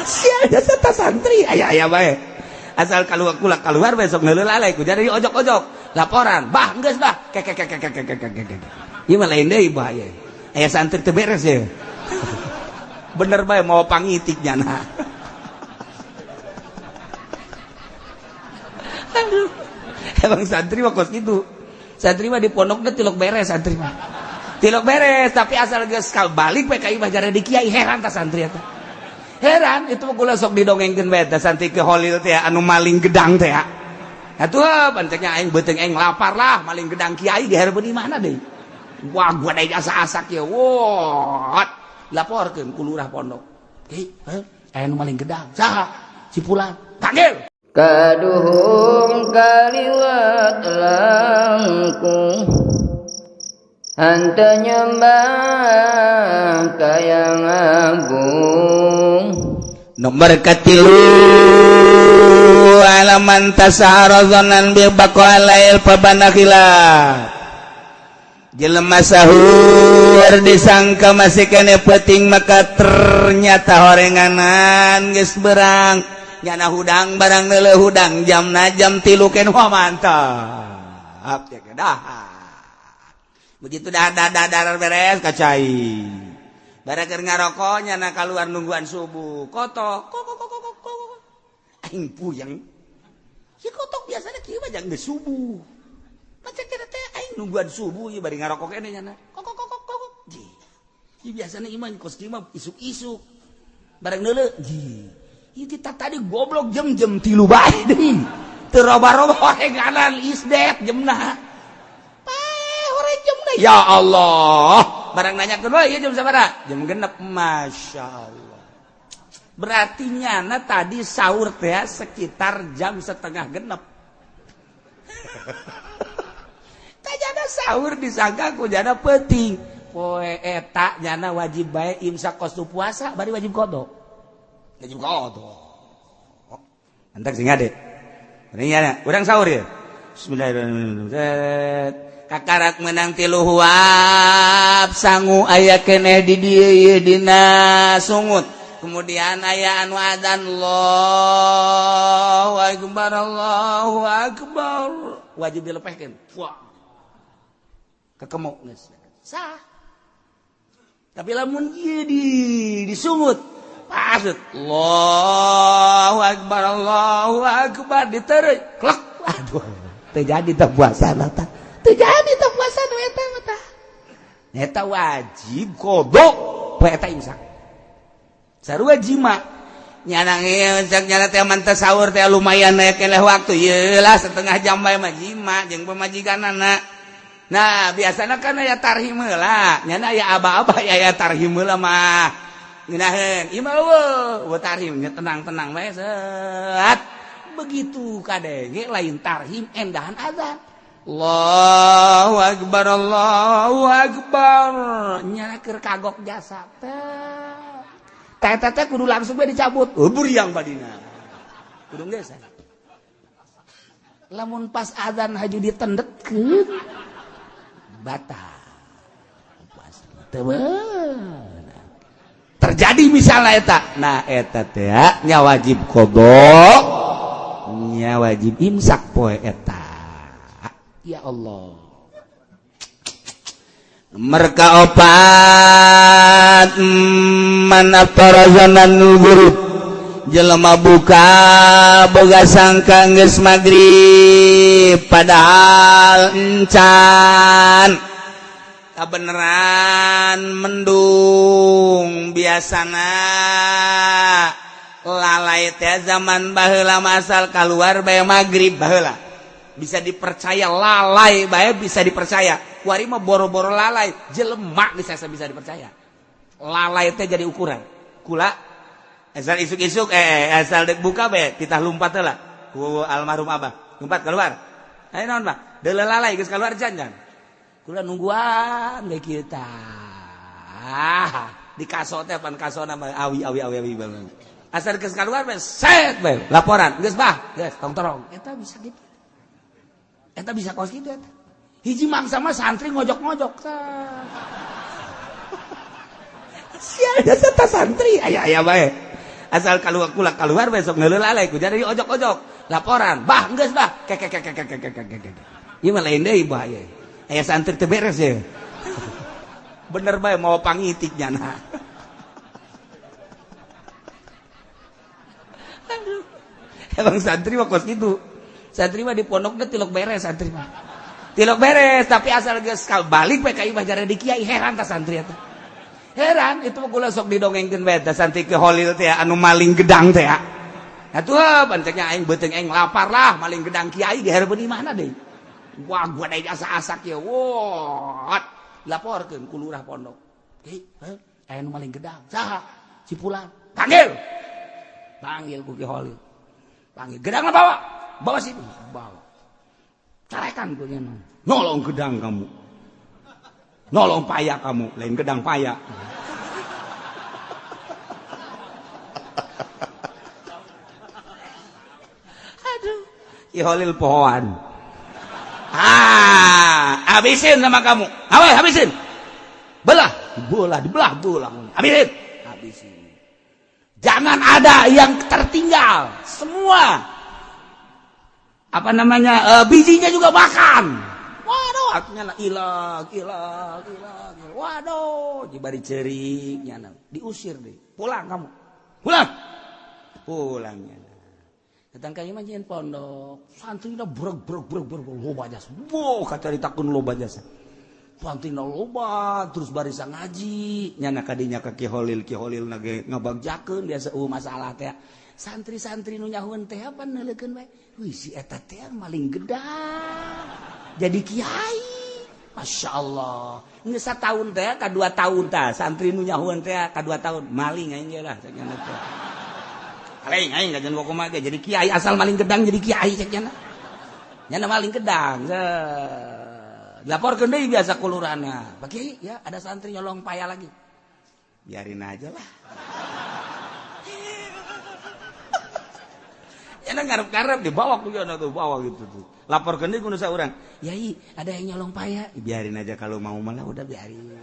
Sia jasa santri aya aya bae. Asal keluar kula keluar besok ngeuleuh lalai ku jadi ojok-ojok laporan bah geus bah kek kek kek kek kek kek. Ieu mah lain deui bahaya. Aya santri teu beres ya. Bener bae mau pangitik nyana. Aduh. Emang santri mah kos kitu. Santri mah di pondokna tilok beres santri mah. Tilok beres tapi asal geus balik we ka imah jare di kiai heran ta santri eta. Heran itu mah kula sok didongengkeun bae teh santri ke Holil teh anu maling gedang teh. Atuh panceknya aing beuteung aing lapar lah maling gedang kiai di hareupeun imahna deui. Wah gua deui asa-asak ye. Wah, laporkeun ku lurah pondok. Hei, aya nu maling gedang. Saha? Si Fulan. Panggil. Kaduhung kaliwat langkung henteu nyembah ka Yang Agung. Nomor katilu alaman tasarazanan bi baqalail pabanakhila. Jelema sahur disangka masih kene penting maka ternyata horenganan geus berang. Nyana hudang barang neuleuh hudang jamna jam 3 ken wah mantap ya dah. Begitu dah dah dah beres kacai. Barang keur ngarokok nyana kaluar nungguan subuh. Kotok kok kok kok kok kok. Aing puyeng. Si kotok biasanya kieu mah jang geus subuh. Pacek teh aing nungguan subuh ieu bari ngarokok keneh nyana. Kok kok kok kok kok. Ji. Biasanya ieu mah kos kieu mah isuk-isuk. Barang neuleuh ji. Kita tadi goblok jam-jam 3 bae deui. Teu roba-roba horenganan isdet jemna. Pae horeng jemna. Ya Allah. Barang nanyakeun we ieu jam sabaraha? Jam 6. Masya Allah. Berarti nyana tadi sahur teh sekitar jam 5:30. Tah jana sahur disangka ku jana peuting. Poe eta nyana wajib bae imsak kos puasa bari wajib qada. Wajib qada. Entak sing ade. Ini urang sahur ya. Bismillahirrahmanirrahim. Kakarak menang 3 huap sangu aya keneh di dieu ieu dina sungut. Kemudian aya anu adzan Allahu akbar Allahu akbar. Wajib dilepehkeun. Wah. Kekemuk geus. Sah. Tapi lamun ieu di disungut pasut Allahu akbar Allahu akbar diteureuy klek aduh teu jadi teh puasa tah teu jadi teh puasa nu eta mah tah eta wajib qada poe eta imsak sarua jima nyana cek nyana teh man teh sahur teh lumayan aya keneh waktu ieu lah setengah jam bae mah jima jeung pamajikanana. Nah biasana kan aya tarhim heula nyana aya aba-aba aya tarhim heula mah ngeunaheun ieu mah eueuh tarhim nya tenang-tenang bae set begitu kadenge lain tarhim endahan azan Allahu akbar Allahu akbar nya keur kagok jasa teh teh teh kudu langsung bae dicabut buriang badina kudu geus lamun pas azan haju ditendetkeun batal puasa teu terjadi misalnya eta nah eta teh nya wajib qada nya wajib imsak poe eta. Ya Allah. Mereka opat man aftara zanan ghurub jelema buka boga sangka geus magrib padahal encan kabeneran mendung. Biasana lalai teh zaman baheula masal keluar bae magrib baheula bisa dipercaya lalai bae bisa dipercaya. Kuari mah boro-boro lalai jelema bisa bisa dipercaya. Lalai teh jadi ukuran kula asal isuk-isuk asal dek buka bae kita lompat heula ku almarhum abah lompat keluar. Ayo naon bah deuleu lalai geus keluar jangan kula nungguan ge kieu tah di kaso teh pan kasona mah awi awi awi awi banget asal geus keluar bae set bae laporan geus bah geus tong torong eta bisa gitu eta bisa kos kitu eta hiji mangsa mah santri ngojok-ngojok tah sia jasa santri aya aya bae Asal keluar kula keluar besok ngeuleuh lalai ku jadi ojok-ojok. Laporan, bah geus bah. Kek kek kek kek kek kek. Ieu mah lain deui bahaya. Aya santri teu beres ya. Bener bae mau pangitik nyana. Aduh. Emang santri mah kos kitu. Santri mah di pondokna tilok beres santri mah. Tilok beres tapi asal geus balik bae ka imah jare di kiai heran ta santri eta. Heran itu mah kula sok didongengkeun bae ta santri ke Holil teh anu maling gedang teh. Atuh panceknya aing beuteung aing lapar lah maling gedang kiai di hareupeun imahna deui. Wah gua deui asa-asak ye. Wah, laporkeun ku lurah pondok. Hei, aya nu maling gedang. Saha? Si Fulan. Panggil. Panggil ku Ki Holil. Panggil gedangna bawa. Bawa sini. Bawa. Carekan ku nya. Nolong gedang kamu. Nolong paya kamu, lain gedang paya. Aduh, Ki Holil pohoan. Ah, habisin sama kamu. Awas, habisin. Belah, belah, dibelah, belah. Habisin. Habisin. Jangan ada yang tertinggal. Semua. Apa namanya? Bijinya juga makan. Waduh, artinya lah ilang, ilang, ilang. Waduh, jibari cerik nyana. Diusir deh. Pulang kamu. Pulang. Pulangnya. Datang ka imah jeung pondok. Santrina breg breg breg breg loba jasa. Wow, kacaritakeun loba jasa. Santrina loba terus barisa ngaji. Nyana kadinya ka Ki Holil, Ki Holil na ge ngabagjakeun biasa masalah teh. Santri-santri nu nyahueun teh apa neuleukeun bae. Wih, si eta teh maling gedang. Jadi kiai. Masya Allah. Geus sataun teh ka 2 tahun tah santri nu nyahueun teh ka 2 tahun maling aing ge lah cek nya teh. Maling aing kajian kumaha ge jadi kiai asal maling gedang jadi kiai cek nya. Nya maling gedang. Laporkeun deui biasa kulurana. Pak Kiai ya ada santri nyolong paya lagi. Biarin aja lah. Nya ngarep-ngarep dibawa ku nya tuh bawa gitu tuh. Laporkeun deui ku nu saurang. Yai, ada yang nyolong paya. Biarin aja kalau mau malah udah biarin.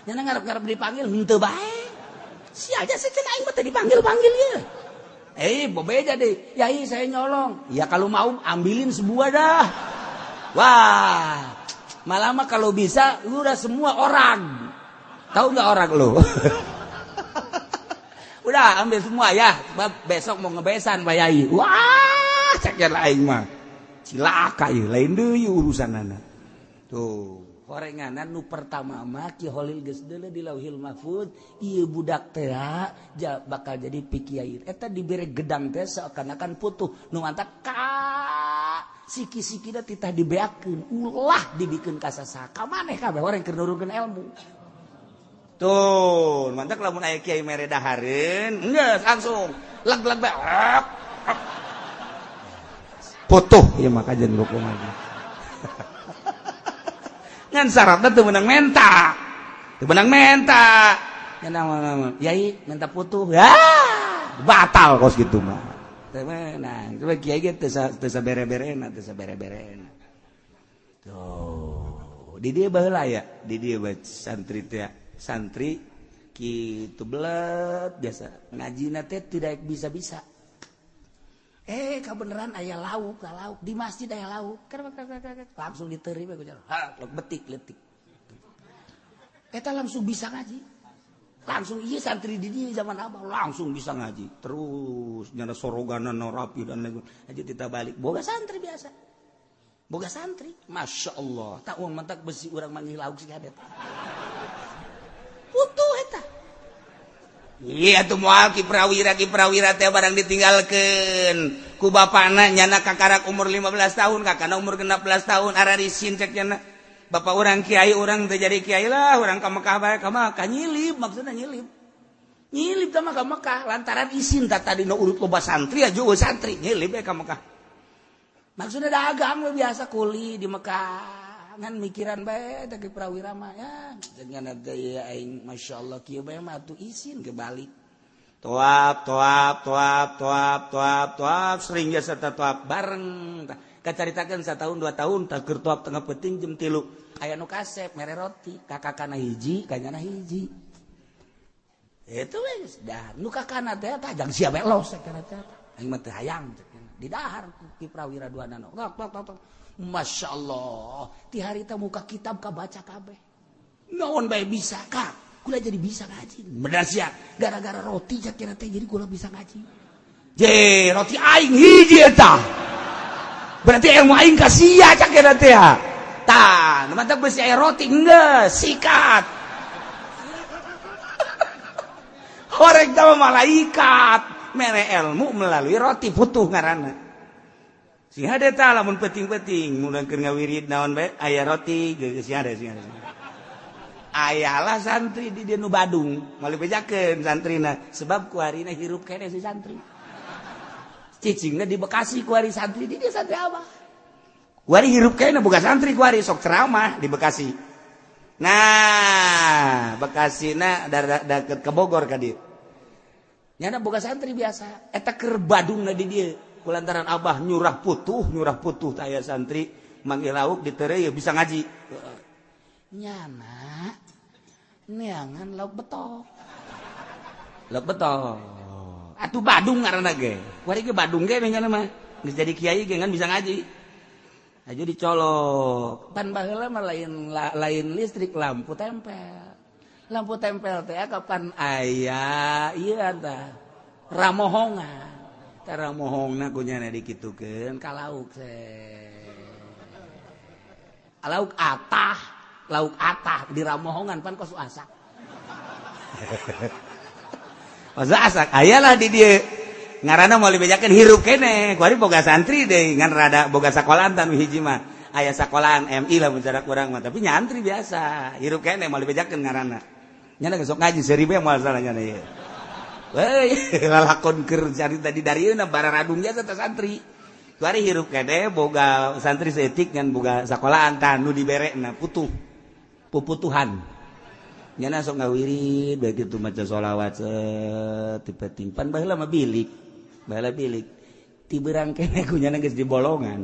Nya ngarep-ngarep dipanggil henteu bae. Si aja sih cenah aing mah teu dipanggil-panggil ieu. Bebeja deh. Yai saya nyolong. Ya kalau mau ambilin sebuah dah. Wah, malah mah kalau bisa lu udah semua orang. Tahu nggak orang lu? Udah ambil semua ya. Besok mau ngebesan Pak Yai. Wah, cek aing mah. Cilaka ieu, lain deui urusanana. Tuh. Horenganan nu pertama mah Ki Holil geus deuleu di Lauhil Mahfud, ieu budak teh bakal jadi pikiai. Eta dibere gedang teh seakan-akan putuh nu mantak ka siki-sikina titah dibeakeun, ulah dibikeun ka sasaha. Ka maneh kabeh orang keur nurunkeun ilmu. Tuh, mantak lamun aya kiai mere dahareun, geus langsung leg-leg bae. Putuh ieu mah kajian kumaha. Ngan syaratna teu meunang menta. Teu meunang menta. Nya yai minta putuh. Ya, batal kos gitu mah. Teu meunang. Coba kiai ge teu sabere-berena, teu sabere-berena. Tuh, di dieu baheula ya, di dieu bae santri teh. Santri kitu belet biasa. Ngajina teh tidak bisa-bisa. Kebeneran aya lauk, lauk di masjid aya lauk. Langsung diterima ku jalan. Ha, betik letik. Eta langsung bisa ngaji. Langsung ieu santri di dieu zaman abah langsung bisa ngaji. Terus nyana soroganan rapi dan lain. Aja kita balik boga santri biasa. Boga santri, Masya Allah. Tak uang mentak besi urang manggil lauk sih kadet. Putuh eta. Iya tuh moal Ki Prawira teh barang ditinggalkeun ku bapana nyana kakarak umur 15 tahun kakana umur 16 tahun ararisin cek nyana bapak urang kiai urang teh jadi kiai lah urang ka Mekah bae ka Mekah nyilip maksudna nyilip nyilip teh mah ka Mekah lantaran isin tah tadi nu urut loba santri aja eueuh santri nyilip bae ka Mekah maksudna dagang we biasa kuli di Mekah ngan mikiran bae teh Ki Prawira mah ya dengan teh aing masyaallah kieu bae mah atuh isin kebalik toap toap toap toap toap toap sering jasa toap bareng kacaritakeun satahun 2 tahun tah keur toap tengah peuting jam 3 aya nu kasep mere roti kakakana hiji kanyana hiji Itu wes dahar nu kakana teh tah jang sia bae los kana teh. Aing mah teu hayang di dahar Ki Prawira duanana. Tok tok tok. Masya Allah, ti harita muka kitab kabaca kabeh. Naon bae bisa ka? Kula jadi bisa ngaji. Bener sia, gara-gara roti cak teh jadi kula bisa ngaji. Je, roti aing hiji eta. Berarti ilmu aing ka sia cak teh. Tah, nu mantap beusi aya roti enggeus, sikat. Horeg teh malaikat mere ilmu melalui roti putuh ngaranna. Sing hade tah lamun penting-penting mun keur ngawirid naon bae aya roti geus sing hade sing hade. Ayalah santri di dieu nu Badung, moal dibejakeun santrina sebab kuarina hirup keneh si santri. Cicingna di Bekasi kuari santri di dieu santri abah. Kuari hirup keneh boga santri kuari sok ceramah di Bekasi. Nah, Bekasina deket ke Bogor ka dieu. Nyana boga santri biasa, eta keur Badungna di dieu. Kulantaran abah nyurah putuh taya santri manggil lauk ditereu bisa ngaji. Nyana neangan lauk betok. Lauk betok. Atuh Badung ngaranna ge. Kuari ge Badung ge nyana mah. Geus jadi kiai ge ngan bisa ngaji. Aja dicolok. Pan baheula mah lain listrik lampu tempel. Lampu tempel teh kapan aya ieu tah ramohongan. Tara mohongna kunyana dikitukeun ka lauk lauk atah di ramohongan pan kos asak. Kos asak ayalah di dieu ngaranna moal dibejakeun hirup keneh kuari boga santri deui ngan rada boga sakolahan tan hiji mah aya sakolahan MI lah mun cara kurang mah tapi nyantri biasa hirup keneh moal dibejakeun ngaranna nyana geus sok ngaji seribu yang moal salah nyana ieu. Weh, lalakon keur carita di darieuna bararadung jasa teh santri. Kuari hirup keneh boga santri seetik ngan boga sakolahan tah nu diberekna putuh. Puputuhan. Nyana sok ngawirid begitu maca sholawat tipe timpan baheula mah bilik. Baheula bilik. Ti beurang keneh ku nyana geus di bolongan.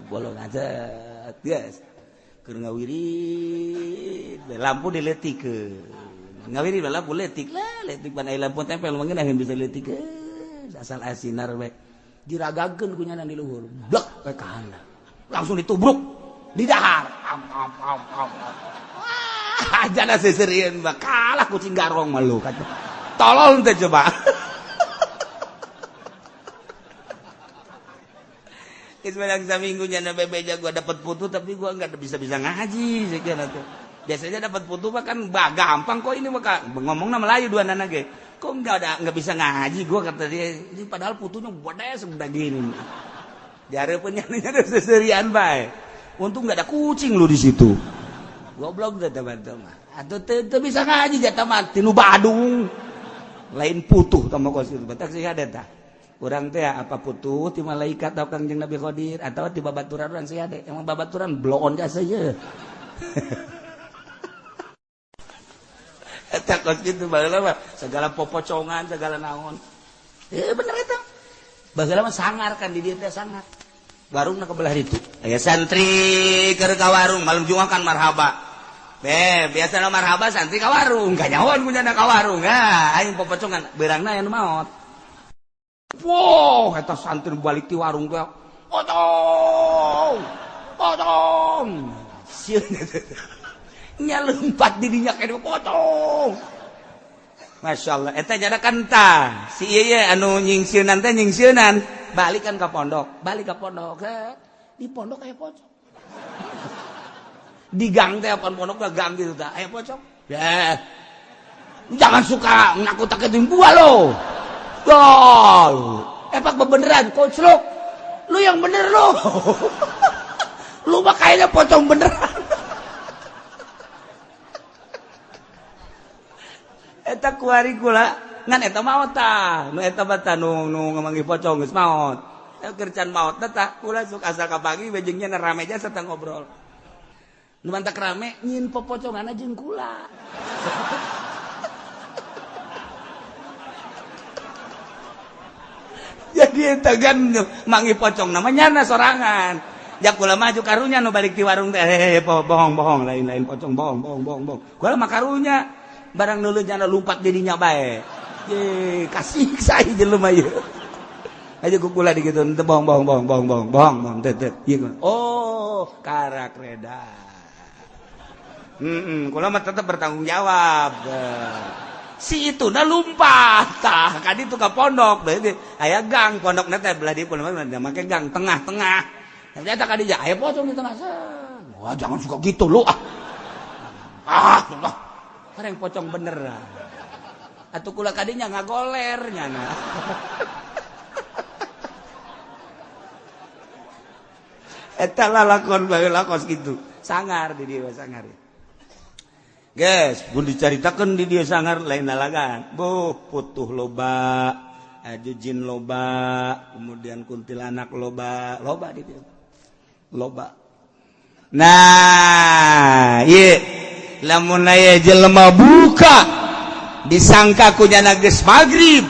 Bolongan set geus. Keur ngawirid lampu diletikeun. Ngawiri lampu letik lah letik pan aya lampu tempel mah ngeunaheun bisa letik asal asinar we diragakeun ku nyana di luhur blek we ka handap langsung ditubruk di dahar am am am am wah jana seserieun mah kalah kucing garong mah lu tolol teh coba. Geus menang saminggu nyana bebeja gua dapat putu tapi gua enggak bisa-bisa ngaji sekian atuh. Biasanya dapat putu mah kan gampang kok ini mah ngomongna Melayu dua nana ge. Kok enggak bisa ngaji gua kata dia. Ini padahal putunya gede segede gini. Dihareupeun nyana seserian bae. Untung enggak ada kucing lu di situ. Goblok teh teman-teman. Atuh teu bisa ngaji jatah mah ti nu Badung. Lain putuh tah mah kos kitu. Batak sih ada tah. Urang teh apa putuh ti malaikat atau Kangjeng Nabi Khidir atau ti babaturan urang sih ada. Emang babaturan bloon jasa ye. Eta kos kitu baheula mah segala popocongan segala naon. Bener eta. Baheula mah sangar kan di dieu teh sangar. Warungna ke belah ditu. Aya santri keur ka warung malam Jumat kan marhaba. Be, biasana marhaba santri ka warung, kanyahoan kunyana ka warung. Ah, aing popocongan beurangna aya nu maot. Wow, eta santri balik ti warung teh. Potong. Potong. Sieun nya lompat dirinya kayak potong. Masya Allah, eta jada kan tah si ieu anu nyingsieunan teh nyingsieunan balik kan ke pondok, balik ke pondok, di pondok aya pocong. Di gang teh apa pondok ke gang gitu tah aya pocong. Ya. Jangan suka nakut-nakutin gua lo. Gol. Epak bebeneran koclok. Lu yang bener lu. Lu mah kayaknya pocong beneran. Eta kuari kula ngan eta maot tah nu eta mah tah nu ngamanggih pocong geus maot. Keur can maot tah kula sok asa ka pagi we jeung nya rame jasa tah ngobrol. Nu mantak rame nyin popoconganna jeung kula. Jadi eta kan manggih pocong namanya nyana sorangan. Jak kula maju karunya nu balik ti warung teh bohong bohong lain-lain pocong bohong bohong bohong bohong. Kula mah karunya Barang neuleuh nyana lumpat didinya bae. Ye, kasiksa ieu jelema ieu. Aja ku kula dikitu, teu bohong bohong bohong bohong bohong bohong bohong teu teu. Ieu oh, karak reda. Kula mah tetep bertanggung jawab. Si itu na lumpat tah ka ditu ka pondok, berarti aya gang pondokna teh belah dieu pondok make gang tengah-tengah. Ternyata ka dieu aya pocong di tengah. Wah, jangan suka gitu lu ah. Ah, Allah. Bareng pocong bener. Atuh kula kadinya ngagoler nyana. Eta lalakon bae lakos gitu. Sangar di dieu sangar. Guys, pun dicaritakeun di dieu sangar lain lalagan. Buh, putuh loba, aju jin loba, kemudian kuntilanak loba, loba di dieu. Loba. Nah, ieu lamun aya jelema buka disangka ku nyana geus magrib,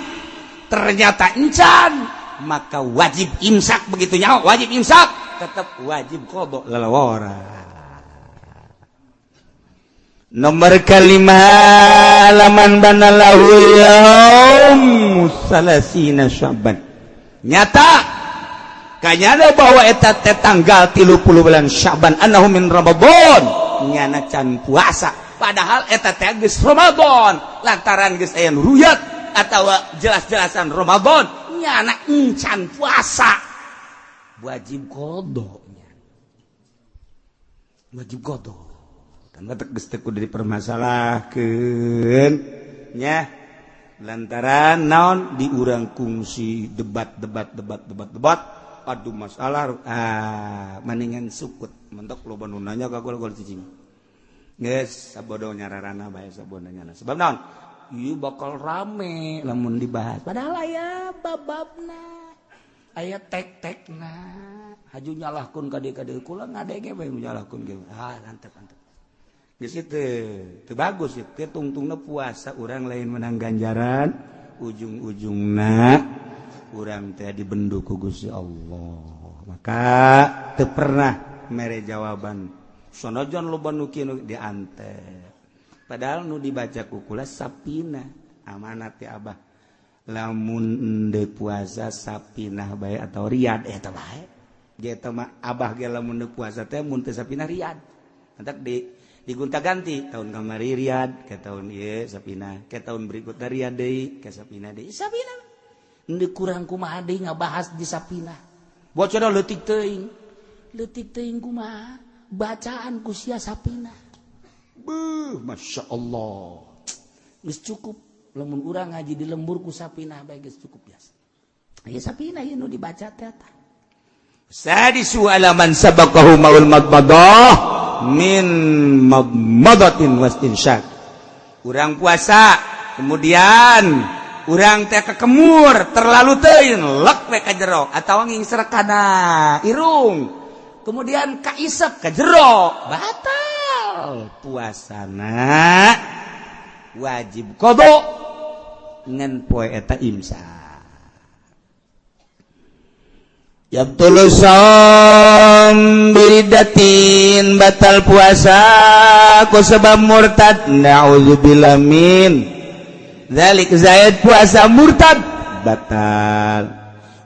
ternyata encan, maka wajib imsak begitu nyaho, wajib imsak, tetap wajib qada lalawara. Nomor kelima laman banalahu yaum salasina Syaban. Nyata kanyana bahwa eta teh tanggal 30 bulan Syaban annahu min Ramadan, nyana can puasa padahal eta teh geus Ramadan lantaran geus aya ruyat atawa jelas-jelasan Ramadan nyana encan puasa wajib qada, wajib qada. Dipermasalahkan nya lantaran naon diurang kungsi debat debat debat debat debat aduh masalah ah mendingan sukut mentok loba nu nanya ka gol gol cicing geus sabodo nyararana bae sabodo nyana sebab naon ieu bakal rame lamun dibahas padahal aya bababna aya tek-tekna haju nyalahkeun ka dieu kula ngadege bae nyalahkeun ge ah antep antep geus teu bagus teu tungtungna puasa urang lain menang ganjaran ujung-ujungna urang teh dibendu ku Gusti Allah maka teu pernah mere jawaban sanajan loba nu kieu diantep padahal nu dibaca ku kula sapina amanat ti abah lamun endeu puasa sapinah bae atau riyad eta bae ge eta mah abah ge lamun endeu puasa teh mun teu sapinah riyad entak di digonta-ganti tahun kamari riyad ke tahun ieu sapina ke tahun berikutnya riyad deui ke sapina deui sapina endeu kurang kumaha deui ngabahas di sapina bocor leutik teuing kumaha bacaan ku sia sapina beuh Masya Allah geus cukup lamun urang ngaji di lembur ku sapina bae geus cukup biasa ieu sapina ieu nu dibaca teh eta sadisu alaman sabaqahu maul madmadah min madmadatin wastinsyak. Urang puasa kemudian urang teh kekemur terlalu teuing lek we ka jero atawa ngingsrek kana irung kemudian kaisep ka jero batal puasana wajib qada ngan poe eta imsak. Yabtulu shaum biridatin batal puasa ku sebab murtad na'udzubillah min dzalik zaid puasa murtad batal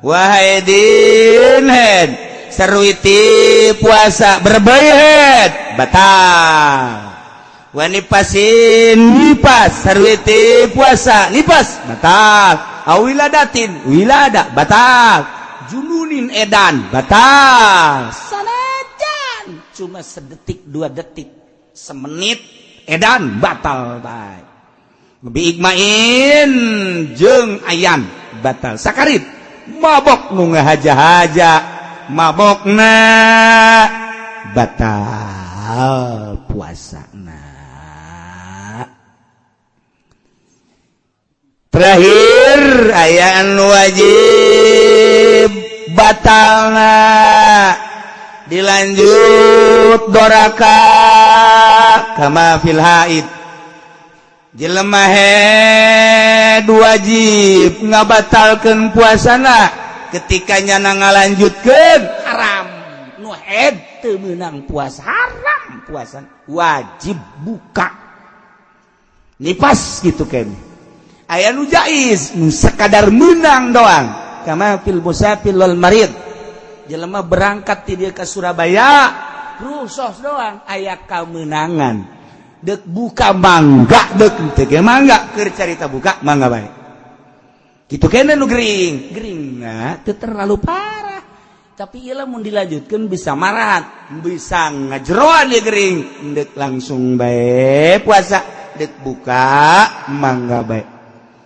wahai din head seruiti puasa berbayat batal wanipasin nipas seruiti puasa nipas batal awiladatin wilada batal jununin edan batal sanajan cuma sedetik dua detik semenit edan batal bae bi ikmain jeung ayan batal sakarit mabok nu ngahaja-haja mabokna batal puasana. Terakhir ayaan wajib batalna dilanjut doraka kama fil haid jelema head wajib ngabatalkeun puasana ketika nyana ngalanjutkeun haram nu head teu meunang puasa haram puasa wajib buka. Nipas gitu kan. Aya nu jaiz nu sekadar menang doang. Kama fil musafir wal marid. Jelema berangkat ti dieu ka Surabaya, rusos doang aya kamenangan. Dek buka mangga dek teu ge mangga keur carita buka mangga bae. Kitu kene nu gering. Geringna teu terlalu parah. Tapi ieu lamun dilanjutkeun bisa marat, bisa ngajeroan dia gering. Dek langsung bae puasa. Dek buka mangga bae.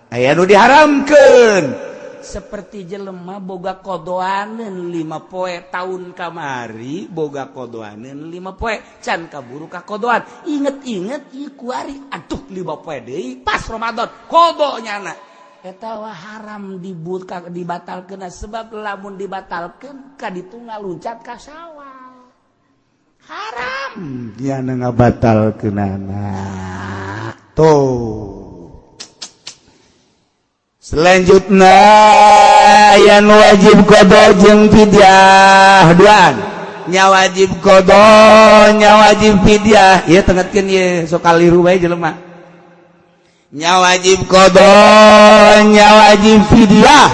Aya nu diharamkeun seperti jelema boga kodoaneun 5 poe tahun kamari boga kodoaneun 5 poe can kaburu ka kodoan inget-inget ieu kuari aduh 5 poe deui pas Ramadan kodo nyana eta wah haram dibuka dibatalkeun sebab lamun dibatalkeun ka ditu ngaluncat ka Sawal haram dia ngabatalkeunana. Tuh. Selanjutnya yang wajib qada jeung fidyah duaan. Nya wajib qada, nya wajib fidyah. Ieu tengetkeun ieu sok kaliru bae jelema. Nya wajib qada, nya wajib fidyah.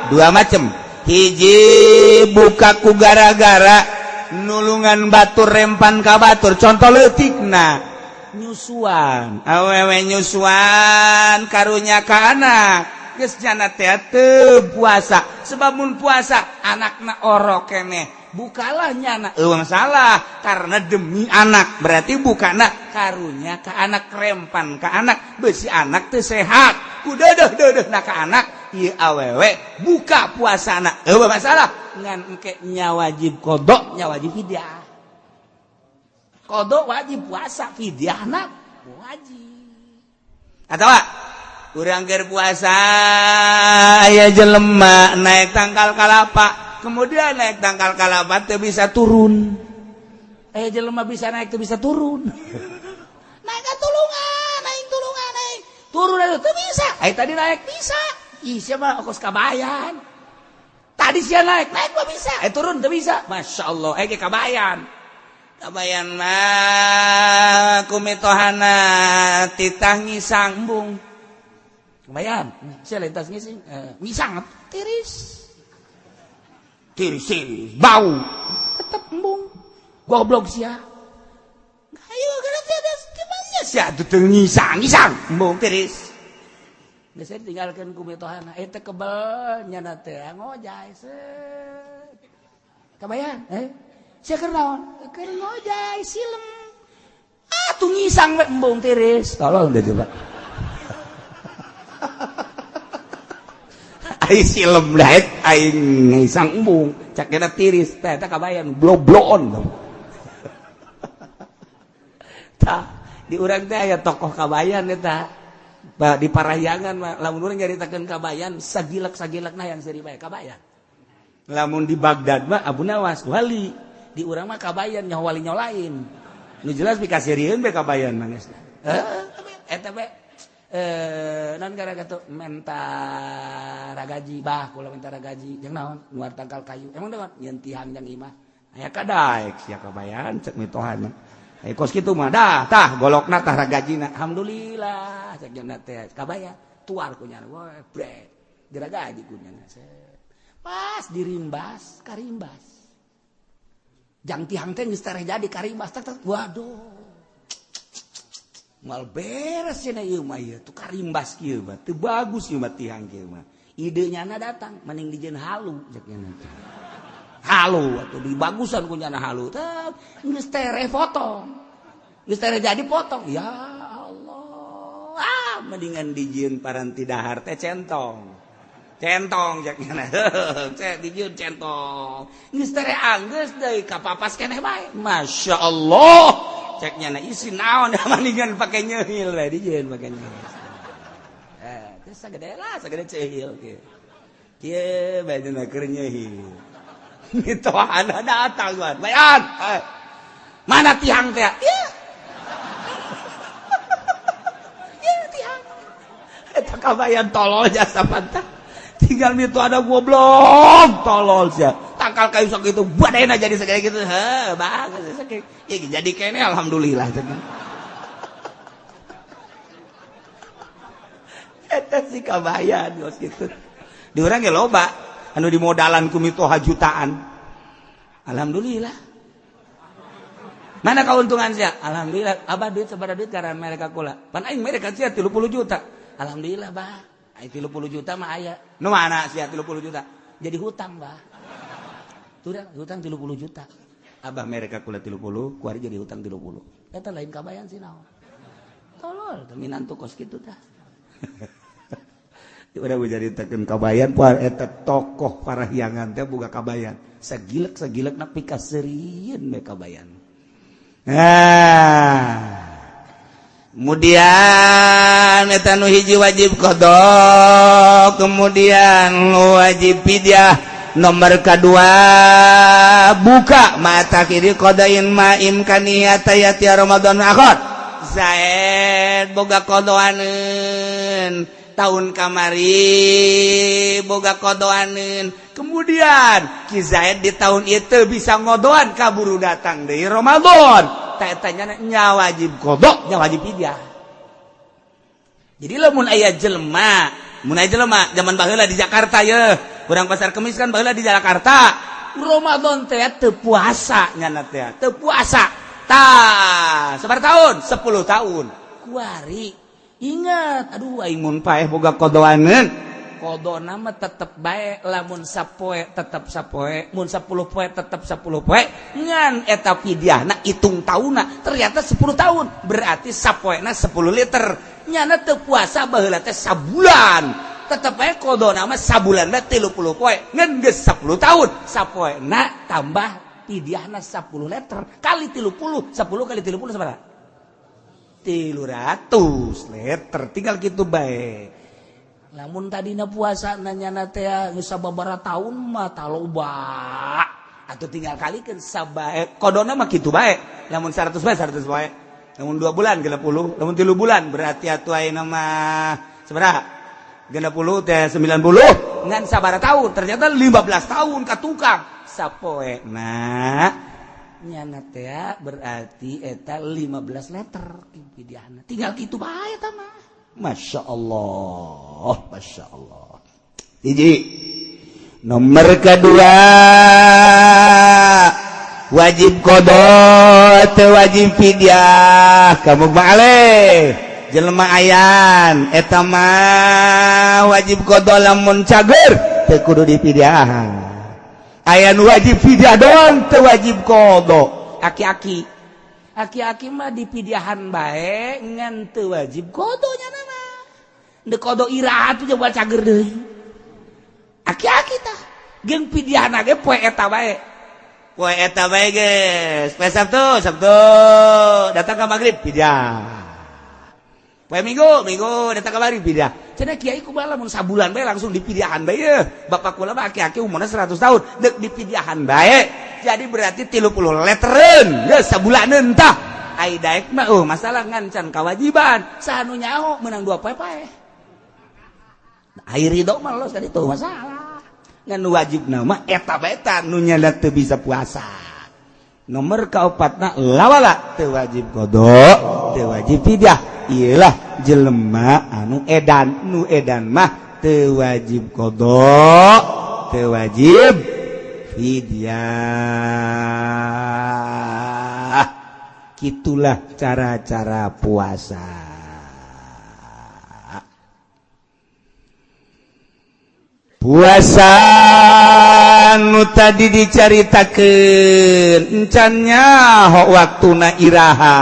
Dua macam. Hiji buka ku gara-gara nulungan batur rempan ka batur. Contoh leutikna nyusuan awewe nyusuan karunya ka anak geus jana teh teu puasa sebab mun puasa anakna orok keneh bukalah nyana eueuh masalah karena demi anak berarti bukana karunya ka anak rempan ka anak besi anak teu sehat ku deudeuh-deudeuhna ka anak ieu awewe buka puasana eueuh masalah ngan engke nya wajib qada nya wajib fidyah. Qada wajib puasa fidyahna wajib. Atawa urang keur puasa aya jelema naik tangkal kalapa kemudian naik tangkal kalapa teu bisa turun. Aya jelema bisa naik teu bisa turun. Naik ka tulungan, naik tulungan, naik. Turun atuh teu bisa. Aya tadi naik bisa. Ih sia mah kos kabayan. Tadi sia naik, naik mah bisa. Eh turun teu bisa. Masya Allah, eh kabayan. Kabayan mah kumitohana titah ngisang embung. Kabayan, sia lintas ngising, ngisang tiris. Tiris, tiris, bau. Tetep embung. Goblok sia. Ayo kana tiada gimana sia teu ngisang, ngisang, embung tiris. Geus tinggalkeun ku mitohana, eta kebel nyana teh ngojay set. Kabayan, eh? Sia keur naon? Keur ngojay silem. Ah, tuh ngisang we embung tiris. Tolong deh coba. Ai silem daet aing ngisang embung, cak kena tiris teh eta kabayan blobloon. Tah, di urang teh aya tokoh kabayan eta. Di Parahyangan mah lamun urang nyaritakeun kabayan sagilek-sagilekna yang seuri bae kabayan. Lamun di Baghdad mah Abu Nawas wali. Di urang mah kabayan nyaho wali nyaho lain. Nu jelas pikasirieun be kabayan mah geus. Heeh, eta be non gara kitu menta ragaji bah kula menta ragaji jeung naon nuar tangkal kayu. Emang deui nyeun tihang jang imah. Aya kadaek sia kabayan cek mitohana. Aya kos kitu mah dah tah golokna tah ragajina. Alhamdulillah cek jeung teh kabayan tuar ku nyana we brek diragaji ku nyana. Pas dirimbas karimbas. Jang tihang teh geus tereh jadi karimbas tak tak waduh. Mal beres cenah ieu mah ieu tuh karimbas kieu mah teu bagus ieu mah tihang kieu mah. Ide nyana datang mending dijieun halu cek nyana. Halu atuh dibagusan ku nyana halu teh geus tereh potong. Geus tereh jadi potong. Ya Allah. Ah mendingan dijieun paranti dahar teh centong. Centong cek nyana. Cek dijieun centong. Geus tereh anggeus deui kapapas keneh bae. Masya Allah. Cek nyana isi naon mendingan pake nyeuhil we dijieun pake nyeuhil. Teh sagede lah sagede ceuhil kieu. Kieu bae dina keur nyeuhil. Mitohana datang wan. Bayan. Mana tihang teh? Ya. Ya tihang. Eta kabayan tolol jasa pantah. Tinggal mito ada goblok tolol sia. Tangkal kayu sok itu badena jadi segede gitu. Heh, bagus sakitu. Ya jadi kene alhamdulillah. Eta si kabayan geus kitu. Di urang ge loba anu dimodalan ku mitoha jutaan. Alhamdulillah. Mana keuntungan sia? Alhamdulillah, abah duit sabaraha duit karena mereka kula. Pan aing mereka sia 30 juta. Alhamdulillah, bah. Aing 30 juta mah aya. Nu mana sia 30 juta? Jadi hutang, bah. Tuh hutang 30 juta. Abah mereka kula 30, kuari jadi hutang 30. Eta lain kabayan sih naon. Tolol, minantu kos kitu tah. Udah caritakeun kabayan poe eta tokoh parahyangan teh boga kabayan. Sagilek sagilek na pikaseurieun we kabayan. Nah, kemudian eta nu hiji wajib qada, kemudian wajib fidyah. Nomor kedua buka mata kiri qadain ma imkaniyata yati Ramadan akhir. Zaid boga qodoaneun tahun kamari, boga qodoaneun, kemudian Ki Zaid di tahun itu bisa ngodoan, kaburu datang dari Ramadan. Tanya nya wajib qada, nya wajib fidyah. Jadi lamun aya jelema, mun aya jelema zaman baheula di Jakarta ye, urang Pasar Kemis kan baheula di Jakarta, Ramadan teh teu puasa nyana teh, teu puasa. Tah, sabaraha tahun? 10 tahun. Kuari ingat, aduh, aing mun paeh boga qodoaneun. Qadana mah tetep bae, lamun sapoe tetep sapoe, mun 10 poe tetep 10 poe, ngan eta fidyahna hitung taunna ternyata 10 tahun, berarti sapoena 10 liter. Nyana teu puasa baheula teh sabulan, tetep bae qadana mah sabulan mah 30 poe, ngan geus 10 tahun sapoena tambah fidyahna 10 liter kali 30, 10 kali 30 sabaraha? 300 liter. Tinggal gitu bae. Lamun tadina puasa nanya teh geus sababaraha tahun mah taloba atau tinggal kalikeun sabae qadana mah kitu bae. Lamun 100 bae, 100 bae, lamun 2 bulan 60, lamun 3 bulan berarti atuh ayeuna mah sabaraha? 60 teh 90. Ngan sabaraha tahun? Ternyata 15 tahun ka tukang sapoe. Nah, nyana teh berarti eta 15 liter fidyahna. Tinggal kitu bae eta mah. Masya Allah, Masya Allah. Hiji. Nomor kedua wajib qada teu wajib fidyah kamu balik jelema ayan eta mah wajib qada lamun cager teu kudu dipidyahan. Aya nu wajib fidyah doang, teu wajib qada, aki-aki. Aki-aki mah dipidyahan bae ngan teu wajib qada nya mah. Deuk qada iraha tuh coba cager deui. Aki-aki tah jeung pidyahna ge poe eta bae. Poe eta bae geus. Poe Sabtu, Sabtu datang ke maghrib pidyah. Poe Minggu, Minggu datang ke maghrib pidyah. Cenah kiai kumaha lamun sabulan bae langsung dipidyahan bae ye. Bapak kula mah aki-aki umurna 100 tahun, deuk dipidyahan bae. Jadi berarti 30 leteren geus sabulaneun tah. Ai daek mah masalah ngancan kewajiban. Saha nu nyaho menang dua poe pae. Ai ridho mah los kan itu masalah. Ngan wajib nama eta bae ta nu nyana teu bisa puasa. Nomor kaopatna lawala teu wajib qada, teu wajib fidyah. Iyalah jelema anu edan, nu edan mah teu wajib qada, teu wajib fidyah. Gitulah cara-cara puasa. Puasa nu tadi dicaritakeun encan nyaho waktuna iraha.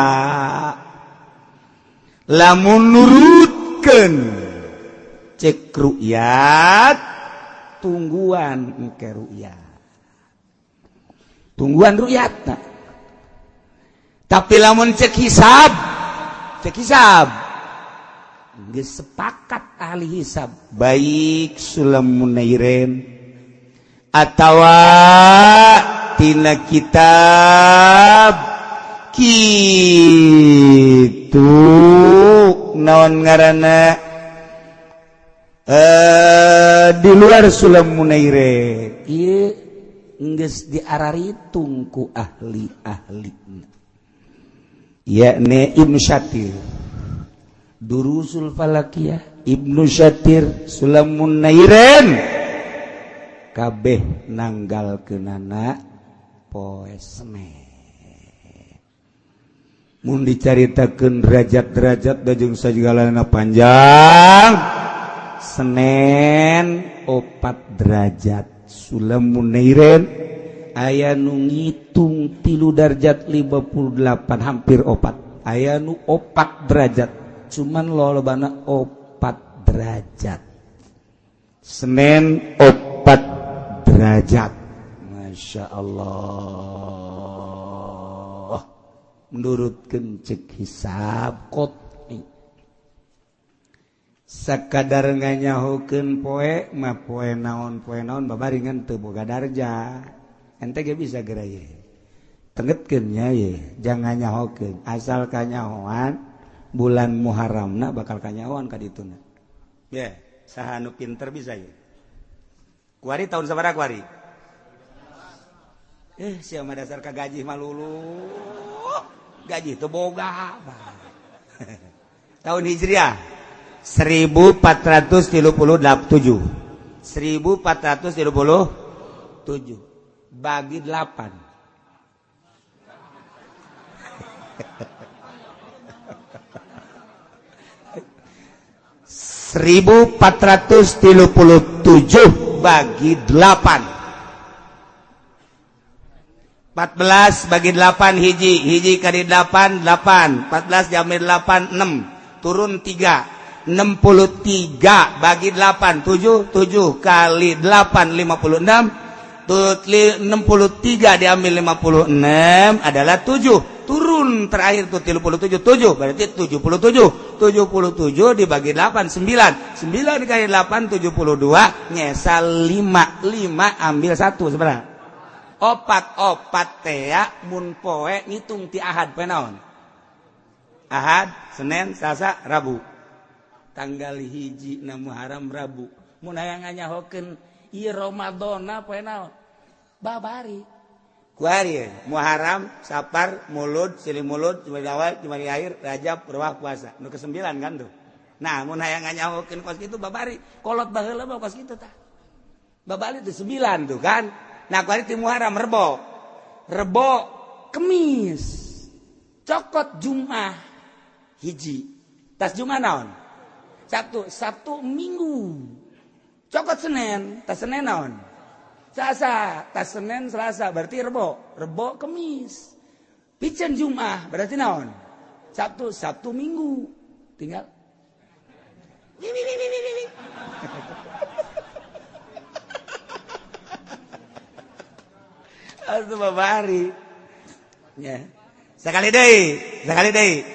Lamun nurutkeun cek rukyat, tungguan engke rukyat, tungguan rukyat. Tapi lamun cek hisab, cek hisab geus sepakat ahli hisab, baik Sulam Munairin atawa tina kitab kitu naon ngaranna, di luar Sulam Munairin ieu geus diararitung ku ahli-ahli, yakni Ibnu Syatir, Durusul Falakiyah. Ibnu Syatir Sulamun Nairen kabeh nanggalkeunana poe Senin. Mun dicaritakeun derajat-derajat da jeung sagalana panjang. Senin 4 derajat Sulamun Nairen aya nu ngitung 3 derajat 58 hampir 4, aya nu 4 derajat cuman lolobana 4 derajat. Senin 4 derajat, Masya Allah. Menurutkeun cek hisab qot'i sakadar nganyahokeun poe mah poe naon babaringan teu boga darjah. Ente ge bisa geura ye tengetkeun nya ye, jangan nyahokeun asal kanyahoan bulan Muharramna bakal kanyahoan ka dituna. Ye, saha nu pinter bisa ye. Kuari tahun sabaraha kuari? Sia mah dasar ka gaji mah lulu. Gaji teu boga. Tahun Hijriah 1437. 1437 bagi 8. 1437 bagi 8. 14 bagi 8 hiji, hiji kali 8 8, 14 jamir 8 6, turun 3, 63 bagi 8 7, 7 kali 8 56, 63 diambil 56 adalah 7, turun terakhir tuh 37, 7 berarti 77, 77 dibagi 8 9, 9 kali 8 72, nyesal 5, 5 ambil 1 sebenarnya. Opat tea mun poe ngitung ti Ahad poe naon? Ahad, Senin, Selasa, Rabu. Tanggal 1 na Muharram Rabu. Mun hayang nganyahokeun ieu Ramadana poe naon? Babari. Kuari Muharram, Sapar, Mulud, Silih Mulud, Jumadil Awal, Jumadil Akhir, Rajab, Ruwah, puasa. Nu ke-9 kan tuh. Nah, mun hayang nganyahokeun kos kitu babari. Kolot baheula mah kos kitu tah. Babari teh 9 tuh kan. Nah, kuari ti Muharram Rebo. Rebo Kemis. Cokot Jumat hiji. Tas Jumat naon? Sabtu, Sabtu Minggu. Cokot Senin, tas Senin naon? Selasa, tas Senin Selasa berarti Rebo, Rebo Kemis. Piceun Jumat berarti naon? Sabtu, Sabtu Minggu. Tinggal Atuh babari. Ya. Sekali deui, sekali deui.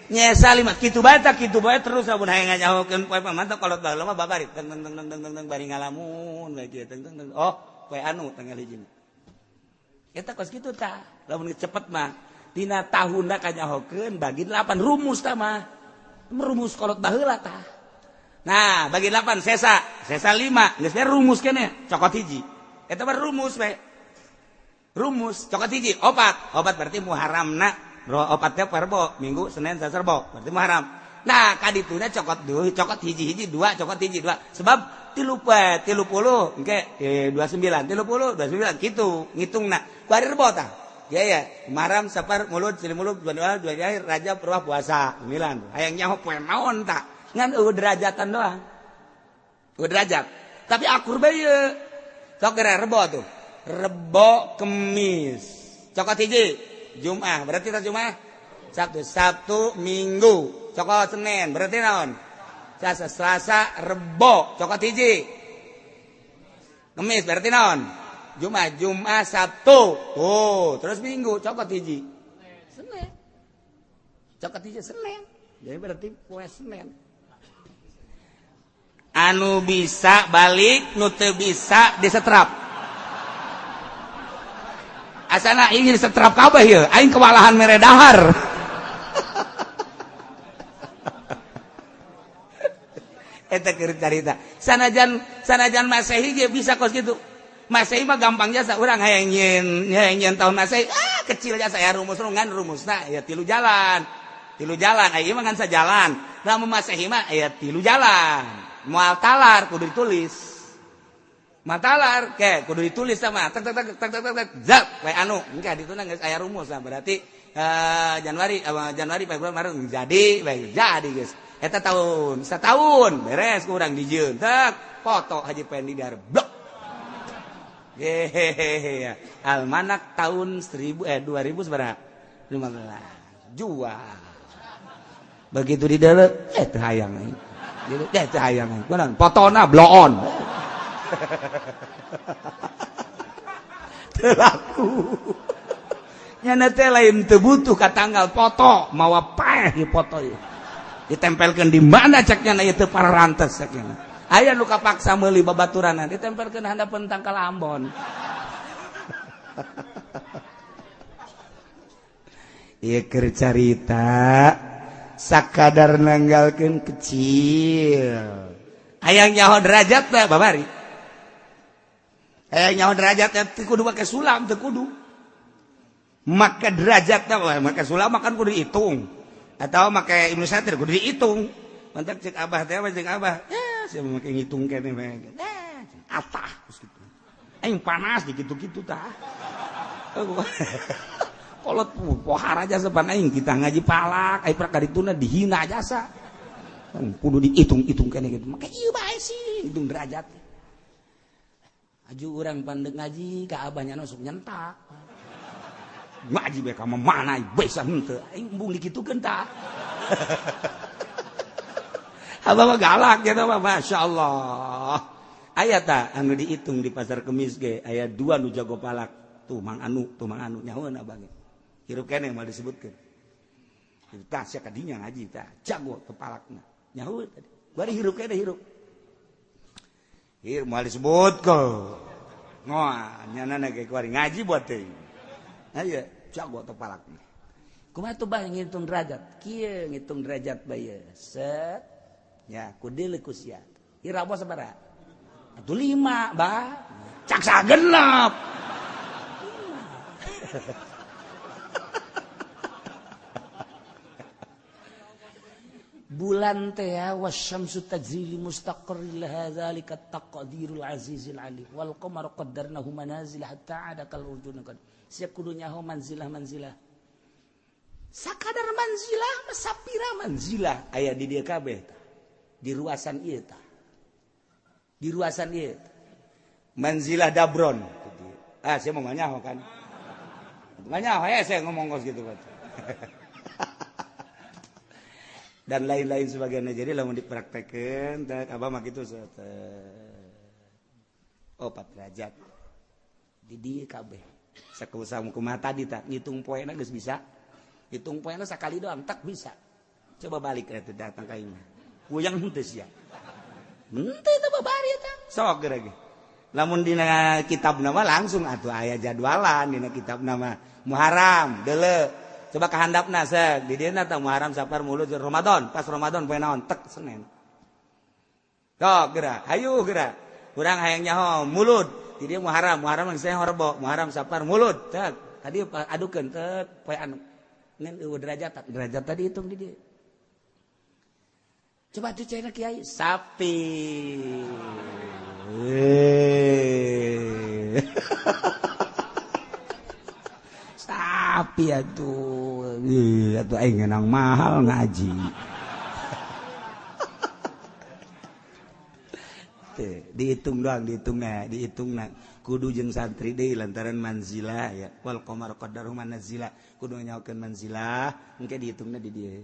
Nyesa lima kitu bae tah kitu bae terus amun hayang nganyahokeun poe mantap kolot baheula mah babari teng teng teng teng teng teng bari ngalamun bae kieu teng teng teng. Oh, poe anu tanggal 1. Eta kos kitu tah. Lamun cepet mah dina tahunna kanyahokeun bagi 8 rumus tah mah. Rumus kolot baheula tah. Nah, bagi 8 sesa, sesa 5, geus rumus keneh cokot hiji. Eta mah rumus we. Rumus cokot hiji opat, opat berarti Muharramna opatnya Rebo, Minggu, Senin, Selasa, Rebo berarti Muharram. Nah, kadituna cokot dua, cokot hiji-hiji dua, cokot hiji dua. Sebab 30 engke 29, 30 29 kitu ngitungna. Kuari Rebo tah. Ya ya, Muharram, Sapar, Mulud, Silih Mulud, Jumadil, Jumadil Akhir, Rajab, Ruwah, puasa 9. Hayang nyaho poe naon tah? Ngan eueuh derajatan doang. Eueuh derajat. Tapi akur bae ieu. Sok geura Rebo tuh. Rebo Kemis cokot hiji Jumat berarti tas Jumat Sabtu, Sabtu Minggu cokot Senin berarti naon? Selasa, Selasa Rebo cokot hiji Kemis berarti naon? Jumat, Jumat Sabtu tuh terus Minggu cokot hiji Senin cokot hiji Senin jadi berarti poe Senin. Anu bisa balik nu teu bisa disetrap. Asana ingin setrap kabeh ieu, aing kewalahan mere dahar. Eta keur carita. Sanajan Masehi ge bisa kos kitu. Masehi mah gampang jasa urang hayang nyieun tahun Masehi, ah kecil jasa ya rumus ngan rumusna ya 3 jalan. 3 jalan, aya mah ngan sajalan. Lamun Masehi mah aya tilu jalan. Moal talar kudu ditulis. Moal talar ke kudu ditulis sama tak tak tak tak tak tak zap we anu engke dituna geus aya rumus lah berarti Januari Januari Februari Maret jadi baik jadi geus. Eta tahun setahun beres kurang dijieun tak foto Haji Pendi dar blok. Hehehe almanak tahun 1000 2000 seberapa? 15. Jual. Begitu di dalam teu hayang aing. Teu hayang aing. Kunaon? Fotona bloon. Teu laku. Nyana teh lain teu butuh ka tanggal foto, mawa paeh di foto ieu. Ditempelkeun di mana cek nyana ieu teu pararantes cek nyana. Aya nu kapaksa meuli babaturanna ditempelkeun handapeun tangkal Ambon. Ieu keur carita sakadar nanggalkeun kecil. Hayang nyaho derajat teh babari. Hayang nyaho derajat teh kudu make sulam teu kudu. Make derajat teh make sulam makan kudu dihitung. Atau make Ibnu Satir kudu dihitung. Mantak cek abah teh cek abah. Saya mau make ngitung kene bae. Atah geus kitu. Aing panas di kitu-kitu tah. Kolot pohara jasa pan aing kita ngaji palak, aing prak karituna dihina jasa. Kudu dihitung-hitung kene kitu. Make ieu bae sih, hitung derajat. Aju urang pandek ngaji ka abahnya sok nyentak. Ngaji bae ka mana bisa henteu. Aing embung dikitukeun tah. Abah mah galak gitu mah, Masya Allah. Aya ta anu dihitung di pasar Kemis ge, aya dua nu jago palak. Tuh mang anu nyahoeun abah ge. Hirup keneh moal disebutkeun. Tah sia kadinya ngaji tah, jago teu palakna. Nyahoeun tadi. Bari hirup keneh hirup. Hirup moal disebutkeun. Ngoa nyana ge kuari ngaji buat teuing. Aya jago teu palakna. Kumaha tuh bah ngitung derajat? Kieu ngitung derajat bae. Set. Ya, kudu ku sia. Ira apa sabaraha? Atuh 5, bah. Cak sagenep. Bulan teh wasyamsu tajri li mustaqarrin laha dzalika taqdirul azizil alim wal qamaru qaddarnahu manazil hatta ada kal urjun qad. Sia kudu nyaho manzilah-manzilah. Sakadar manzilah sapira manzilah aya di dieu kabeh. Di ruasan ieu tah. Di ruasan ieu. Manzilah Dabron. Ah, saya mau nyaho kan. Nyaho ya saya ngomong kos gitu kan. Dan lain-lain sebagainya. Jadi lamun dipraktekeun teh abah mah kitu oh 4 derajat. Di dieu kabeh. Sakusaha kumaha tadi tah ngitung poena geus bisa. Hitung poena sakali doang tak bisa. Coba balik eta datang ka imah. Goyang henteu sia. Henteu teh babari eta. Sok geura ge. Lamun dina kitab nama langsung atuh aya jadwalan dina kitab nama Muharram deuleu. Coba ka handapna seuk di dieu tah Muharram Safar Mulud Ramadan, pas Ramadan poe naon tek Senin. Sok geura, hayu geura. Urang hayang nyaho Mulud, di dieu Muharram, Muharram geus Rebo, Muharram Safar Mulud tek. Tadi adukeun tek poe anu. Ngan eueuh derajat, derajat tadi hitung di dieu. Coba tuh cina kiai sapi. Sapi atuh. Atuh aing ngenang mahal ngaji. Dihitung doang, dihitungna, dihitungna. Kudu jeung santri deui lantaran manzilah ya. Wal qamar qaddaru manazila. Kudu nyaokeun manzilah, engke dihitungna di dieu.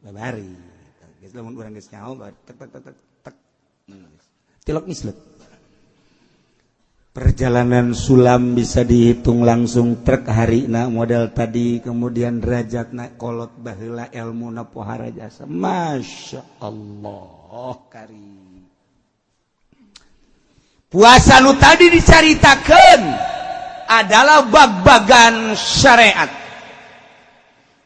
Babari. Geus lamun urang geus nyaho tek tek tek tek tek. Tilok mislet. Perjalanan sulam bisa dihitung langsung trek harina model tadi kemudian derajatna kolot baheula elmuna pohara jasa. Masya Allah kari. Puasa nu tadi dicaritakeun adalah bag-bagan syariat.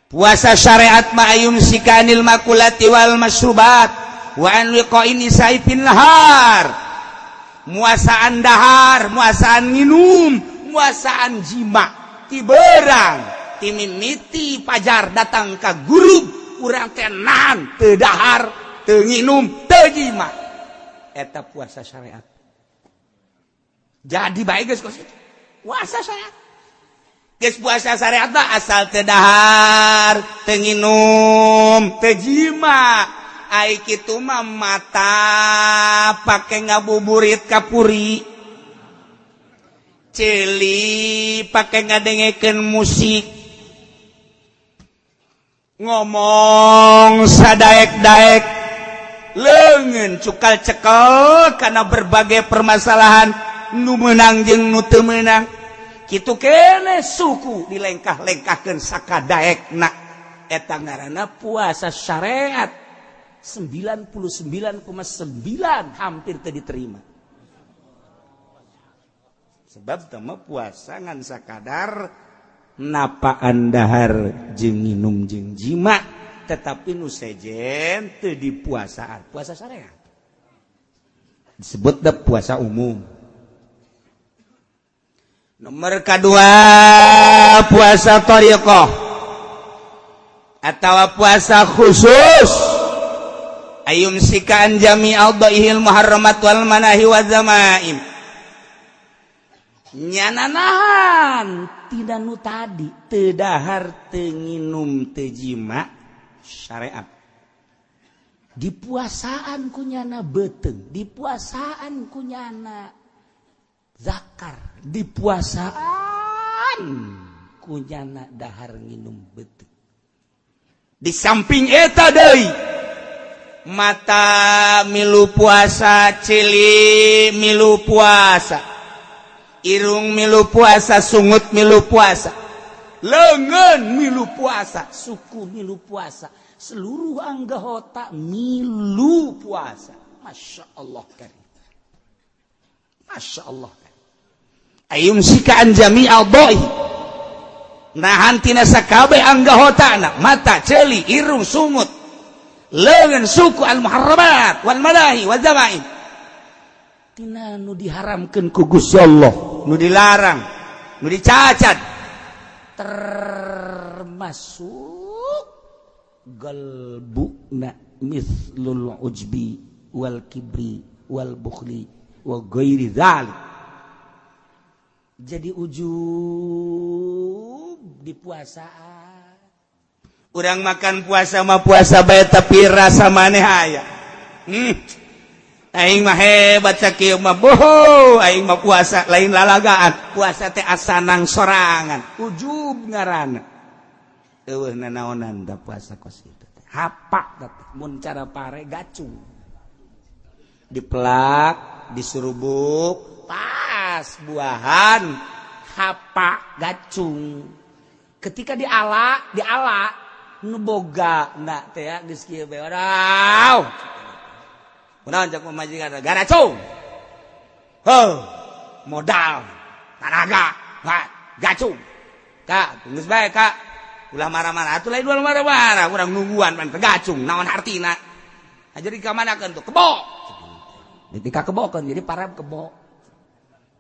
Puasa syariat ma'ayum sikanil makulati wal masrubat wa an liqa'in nisa'i nahar. Muasaan dahar, muasaan nginum, muasaan jima, ti berang, ti mimiti pajar datang ka gurub. Urang teh nahan teu dahar, teu nginum, teu jima. Eta puasa syariat. Jadi baik geus kos itu. Puasa syariat. Geus puasa syariat mah asal teu dahar, teu nginum, teu jima. Ai kitu mah mata pake ngabuburit kapuri. Ceuli pake ngadengekeun musik. Ngomong sadaek-daek, leungeun cukal cekel karena berbagai permasalahan nu meunang jeung nu teu meunang. Kitu kene suku dilengkah-lengkahkeun sakadaekna. Eta ngaranna puasa syariat 99,9 hampir teu diterima. Sebab teu mah puasa ngan sakadar napaan dahar jeung nginum jeung jima, tetapi nu sejen teu dipuasaan. Puasa syariat disebut da puasa umum. Nomor kedua, puasa thariqah atau puasa khusus, ayyumsika an jami' a'dha'ihil muharramat wal manahi wa zamaim. Nyana nahan tina nu tadi, teu dahar, teu nginum, teu jima syariat. Dipuasaan ku nyana beuteung, dipuasaan ku nyana zakar, dipuasaan ku nyana dahar nginum beuteung. Di samping eta deui, mata milu puasa, ceuli milu puasa, irung milu puasa, sungut milu puasa, leungeun milu puasa, suku milu puasa, seluruh anggota milu puasa. Masya Allah karim, Masya Allah karim. Ayyumsika an jami' a'dha'i, nahan tina sakabeh anggotana, mata, ceuli, irung, sungut, leungeun, suku, al muharramat wal manahi wal zamaim, tina nu diharamkeun ku Gusti Allah, nu dilarang, nu dicacat, termasuk galbuna mithlul ujbi wal kibri wal bukhli wa ghairi dzalik. Jadi ujub di puasaan. Urang makan puasa mah puasa bae, tapi rasa maneh aya. Aing mah hebat sakieu mah, boho, aing mah puasa lain lalagaan, puasa teh asanang sorangan. Ujub ngaranna. Eueuh nanaonan da puasa kos kitu teh. Hapak teh mun cara pare gacung. Dipelak, disurubuk, pas buahan hapak gacung. Ketika diala, diala nu boga na teh ya geus kieu bae. Wadaw. Kunaon cek pamajikan garacung. Heuh, modal, tanaga, gacung. Kak, geus bae kak. Ulah marah-marah atuh, lain ulah marah-marah, urang nungguan pan gacung, naon hartina. Jadi ka manakeun tuh? Kebo. Ketika kebokeun jadi parab kebo.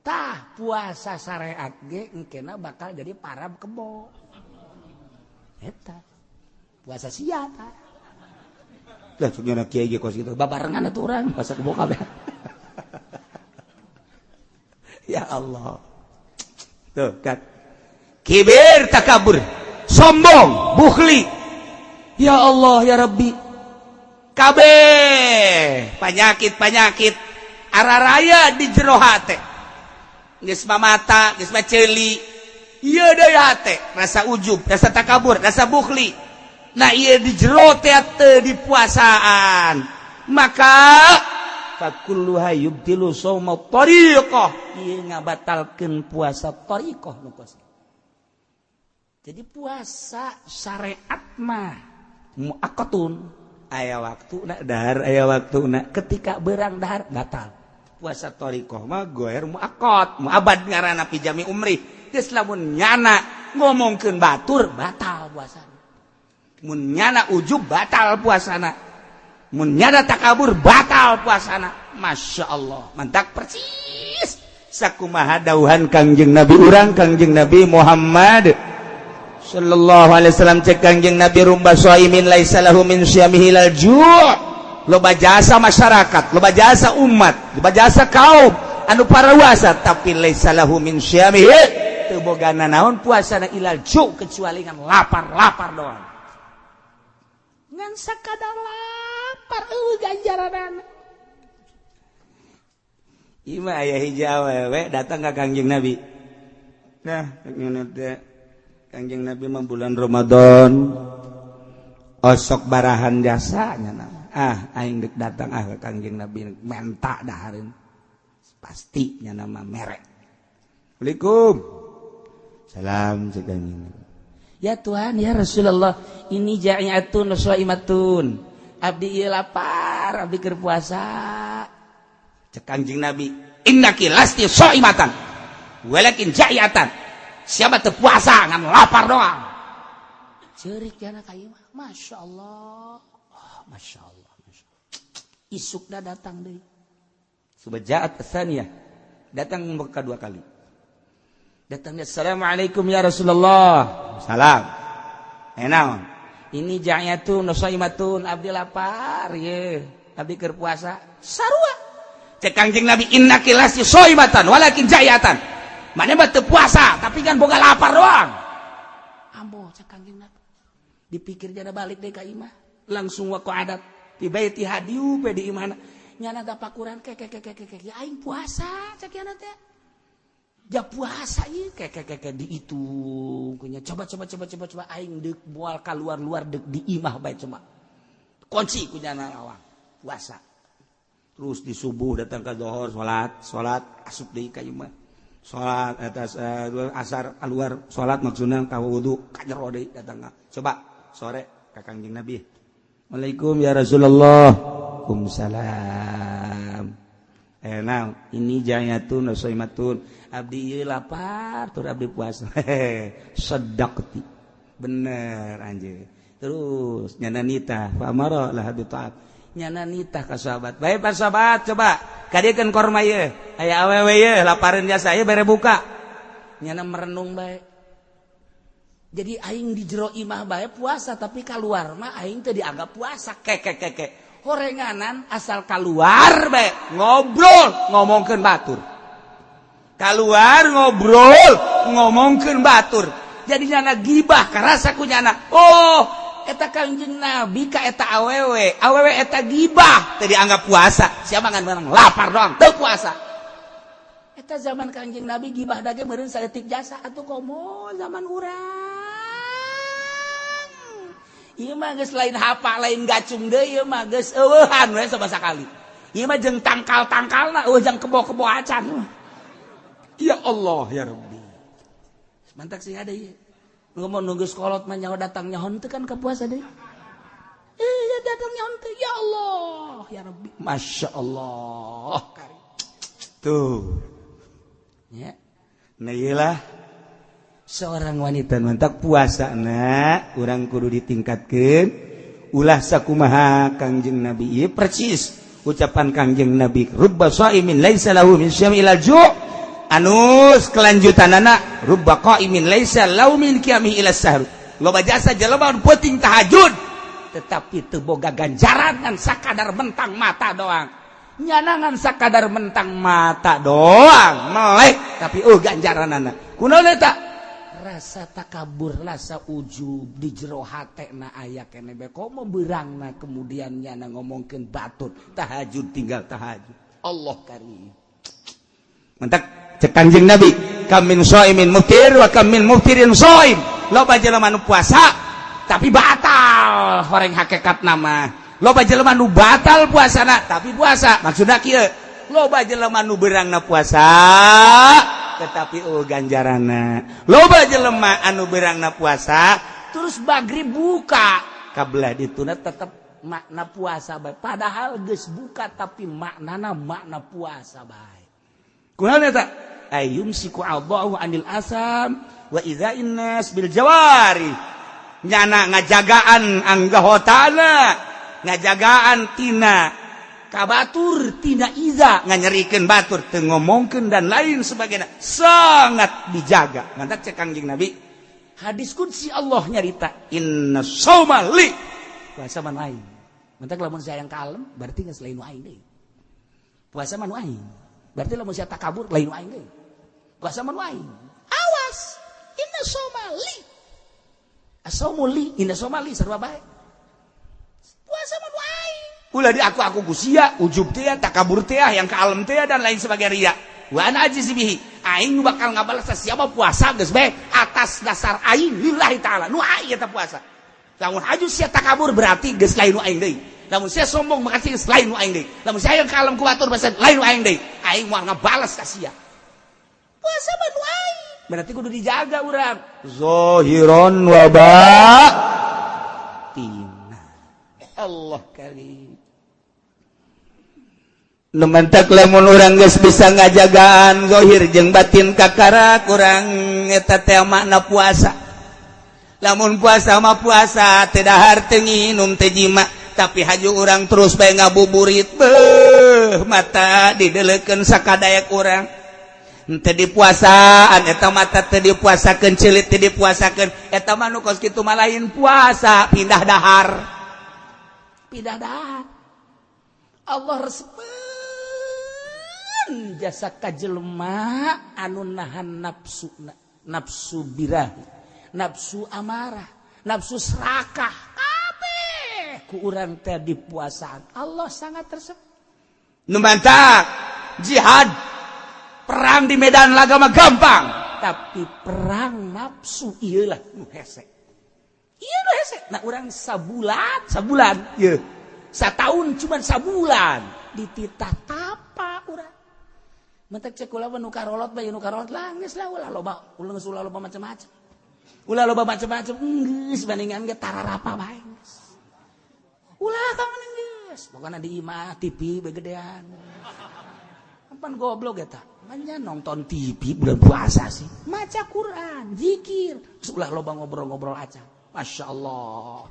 Tah, puasa syariat ge engkena bakal jadi parab kebo. Eta. Puasa sia tah. Lah cuk kiai ge kos kitu babarengan atuh urang puasa kebo kabeh. Ya Allah. Tuh kan. Kibir, takabur, sombong, bukhli. Ya Allah ya Rabbi. Kabeh penyakit-penyakit araraya di jero hate. Geus mah mata, geus mah ceuli. Ieu deui hate, rasa ujub, rasa takabur, rasa bukhli. Nah, ieu di jero teh teu dipuasaan. Maka fakulluha yubtilu shauma tariqah. Ieu ngabatalkeun puasa tariqah nu kos. Jadi puasa syariat mah muaqqatun, aya waktu nak dahar, aya waktu nak ketika berang dahar batal. Puasa thariqah mah goer muaqqat, muabad ngaranna, fi jami umri. Geus lamun nyana ngomongkeun batur, batal puasana. Mun nyana ujub, batal puasana. Mun nyana takabur, batal puasana. Masya Allah, mantak persis sakumaha dauhan Kangjeng Nabi urang, Kangjeng Nabi Muhammad. Sallallahu alaihi wasallam. Cek Kangjeng Nabi, "Rubba shaimin laisa lahu min syamihi ilal ju'." Loba jasa masyarakat, loba jasa umat, loba jasa kaum anu puasa, tapi laisa lahu min syamihi, teu boga naon puasana, ilal ju', kecuali ngan lapar-lapar doang, ngan sakadar lapar, euweuh ganjaranana. Ima aya hiji awewe datang ka Kangjeng Nabi. Nah, teh Kangjeng Nabi mah bulan Ramadan osok barahan jasanya nama. Ah, aing dek datang ah ke Kangjeng Nabi menta dahareun. Pasti nya nama merek. Assalamualaikum. Salam, cek Kangjeng Nabi. Ya Tuhan, ya Rasulullah, ini ja'iatun shaimatun. Abdi ieu lapar, abdi keur puasa. Cek Kangjeng Nabi, "Innaki lasti shaimatan. Walakin ja'iatan." Siapa teu puasa, ngan lapar doang. Ceurik jana ka ieu mah. Masya Allah. Oh, Masya Allah. Masya Allah. Isuk dah datang deui. Subajaat tsaniyah. Datang kedua kali. Datangnya, "Assalamualaikum ya Rasulullah." "Salam." "Eh, naon?" "Ini ja'yatun shaimatun, abdi lapar ye. Abdi keur puasa." Sarua. Cek Kangjeng Nabi, "Innaki lasti shaimatan walakin ja'yatan." Mana mah teu puasa, tapi kan boga lapar doang. Ambo, cek Kangjeng Nabi. Dipikir jana balik deh ka imah. Langsung wa adat di baiti hadiu pe di imahna. Nyana tapakuran ke ke ke ke ke, ya aing puasa, cek yana teh. Ja puasa ieu ke ke ke ke, dihitung kunya. Coba coba coba coba coba, aing deuk moal keluar-luar, deuk di imah bae, coba. Kunci ku nyana lawang. Puasa. Terus di subuh datang ke dohor, salat, salat, asup deui ka imah. Salat atas asar keluar salat, maksudna ka wudu, ka jero deui datang. Coba sore ka Kangjeng Nabi. "Assalamualaikum ya Rasulullah." "Waalaikumsalam." "Eh, naon?" "Ini jayatun shaimatun, abdi ieu lapar tur abdi puasa." "Sadaqti, bener anjeun." Terus nyana nitah, fa amara laha bi ta'at. Nyana nitah ka sahabat bae, "Pak sahabat, coba kadiekeun korma ieu, aya awewe ieu lapareun jasa ieu, bere buka." Nyana merenung bae. Jadi aing di jero imah bae puasa, tapi keluar mah aing teh dianggap puasa. Keke keke, horenganan asal keluar bae ngobrol ngomongkeun batur, keluar ngobrol ngomongkeun batur, jadi nyana gibah karasa ku nyana. Oh, eta Kangjeng Nabi ka eta awewe, awewe eta gibah teu dianggap puasa. Siapa ngan menang lapar doang teu puasa. Eta zaman Kangjeng Nabi gibah dage meureun saeutik jasa. Atuh komo zaman urang ieu mah geus lain hapa, lain gacung deui, ieu mah geus eueuhan we sama sakali. Ieu mah jeung tangkal-tangkalna eueuh, jang kebo-kebo acan. Ya Allah ya Rabbi, mantak sih ada ieu ngomong nunggu sekolot mah nyawa datang nyaho teu kan ke puasa deui. Iya, datang nyaho teu. Ya Allah ya Rabbi, Masya Allah. Tuh ya, nah iyalah seorang wanita mantak puasa na urang kudu ditingkatkan, ulah sakumaha Kangjeng Nabi ieu. Persis ucapan Kangjeng Nabi, "Rubba shaimin laisa lahu min syam ila ju'." Anus kelanjutanana, "Rubba qaimin laisa lahu min qiyamihi ila sahur." Loba jasa jelema penting tahajud, tetapi teu boga ganjaran, ngan sakadar mentang mata doang. Nyanangan sakadar mentang mata doang melek, tapi oh ganjaranana kunaon eta? Rasa takabur, rasa ujub di jero hate na aya kene bae. Komo beurangna kemudian nyana ngomongkeun batur, tahajud tinggal tahajud. Allah karim. Mantak cek Kanjeng Nabi, "Kam min shaimin muftir wa kam min muftirin shaim." Loba jelema nu puasa tapi batal horeng hakikat nama. Loba jelema nu batal puasana tapi puasa. Maksudna kieu, loba jelema nu beurangna puasa tetapi oh ganjarana. Loba jelema anu beurangna puasa terus magrib buka, kabelah dituna tetep makna puasa bae, padahal geus buka tapi maknana makna puasa bae. Kunaon eta? Ayumsiku Allahu anil asam wa idza'in nas bil jawari. Nyana ngajagaan anggahotana, ngajagaan tina kabatur, tina iza, nganyerikeun batur, teu ngomongkeun dan lain sebagainya, sangat dijaga. Mantak cek Kangjeng Nabi, Hadis qudsi Allah nyarita inna shauma li, puasa mah aing. Mentak lamun saya yang kalem berarti geus lain aing deui. Puasa mah aing. Berarti lamun sia takabur lain aing deui. Puasa mah aing. Awas, inna shauma li. Asaumu li, inna shauma li, sarua bae. Puasa mah aing. Ulah di aku ku sia, ujub teh, takabur teh, yang kalem teh, dan lain sebagai ria. Wa ana ajzi bihi. Aing bakal ngabalas siapa puasa geus bae atas dasar aing lillahi taala. Nu aing eta puasa. Lamun haju sia takabur berarti geus lain nu aing deui. Lamun sia sombong makasih geus lain nu aing deui. Lamun sia yang kalem ku batur bahasa lain nu aing deui. Aing moal ngabalas ka sia. Puasa mah nu aing. Berarti kudu dijaga urang. Zahiron wa batina. Allah karim. Nu mentak lamun urang geus bisa ngajagaan zahir jeung batin kakara kurang, eta teh makna puasa. Lamun puasa mah puasa teu dahar, teu nginum, teu jima, tapi haju urang terus bae ngabuburit, beuh, mata didelekeun sakadaek urang. Teu dipuasaan eta, mata teu dipuasakeun, celit teu dipuasakeun, eta mah nu kos kitu mah lain puasa, pindah dahar. Pindah dahar. Allah resepeun jasa ka jelema anu nahan nafsu, nafsu birahi, nafsu amarah, nafsu serakah, kabeh ku urang teh dipuasaan. Allah sangat resep. Nu mantak jihad, perang di medan laga mah gampang, tapi perang nafsu iyalah nu hese, iya nu hese. Nah, urang sabulan, sabulan ieu satahun, cuman sabulan dititah tapa urang. Mentek cek kula nu karolot bae, nu karolot lah geus lah, ulah loba, ulah geus, ulah loba macam-macam, ulah loba macam-macam, geus bandingan ge tararapa bae geus. Ulah ka mana geus, pokona di imah TV begedean. Pan goblok eta. Manya nonton TV bulan puasa sih. Maca Quran, zikir, ulah loba ngobrol-ngobrol aja. Masya Allah.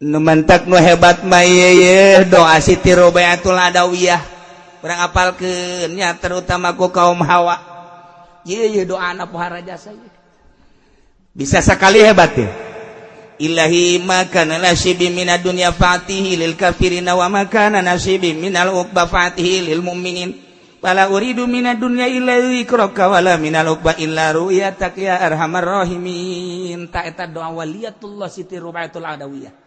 Nu mantak nu hebat mah ye doa Siti Robiatul Adawiyah. Urang apalkeun nya, terutama ku kaum hawa. Ye ye doa anak pohara jasa ye. Bisa sekali hebat ya. Ilahi ma kana nasibi minad dunya fatihi lil kafirina wa ma kana nasibi minal uqba fatihi lil mu'minin. Wala uridu minad dunya illa dzikraka wala minal uqba illa ru'yatak ya arhamar rahimin. Ta eta doa waliyatullah Siti Rubatul Adawiyah.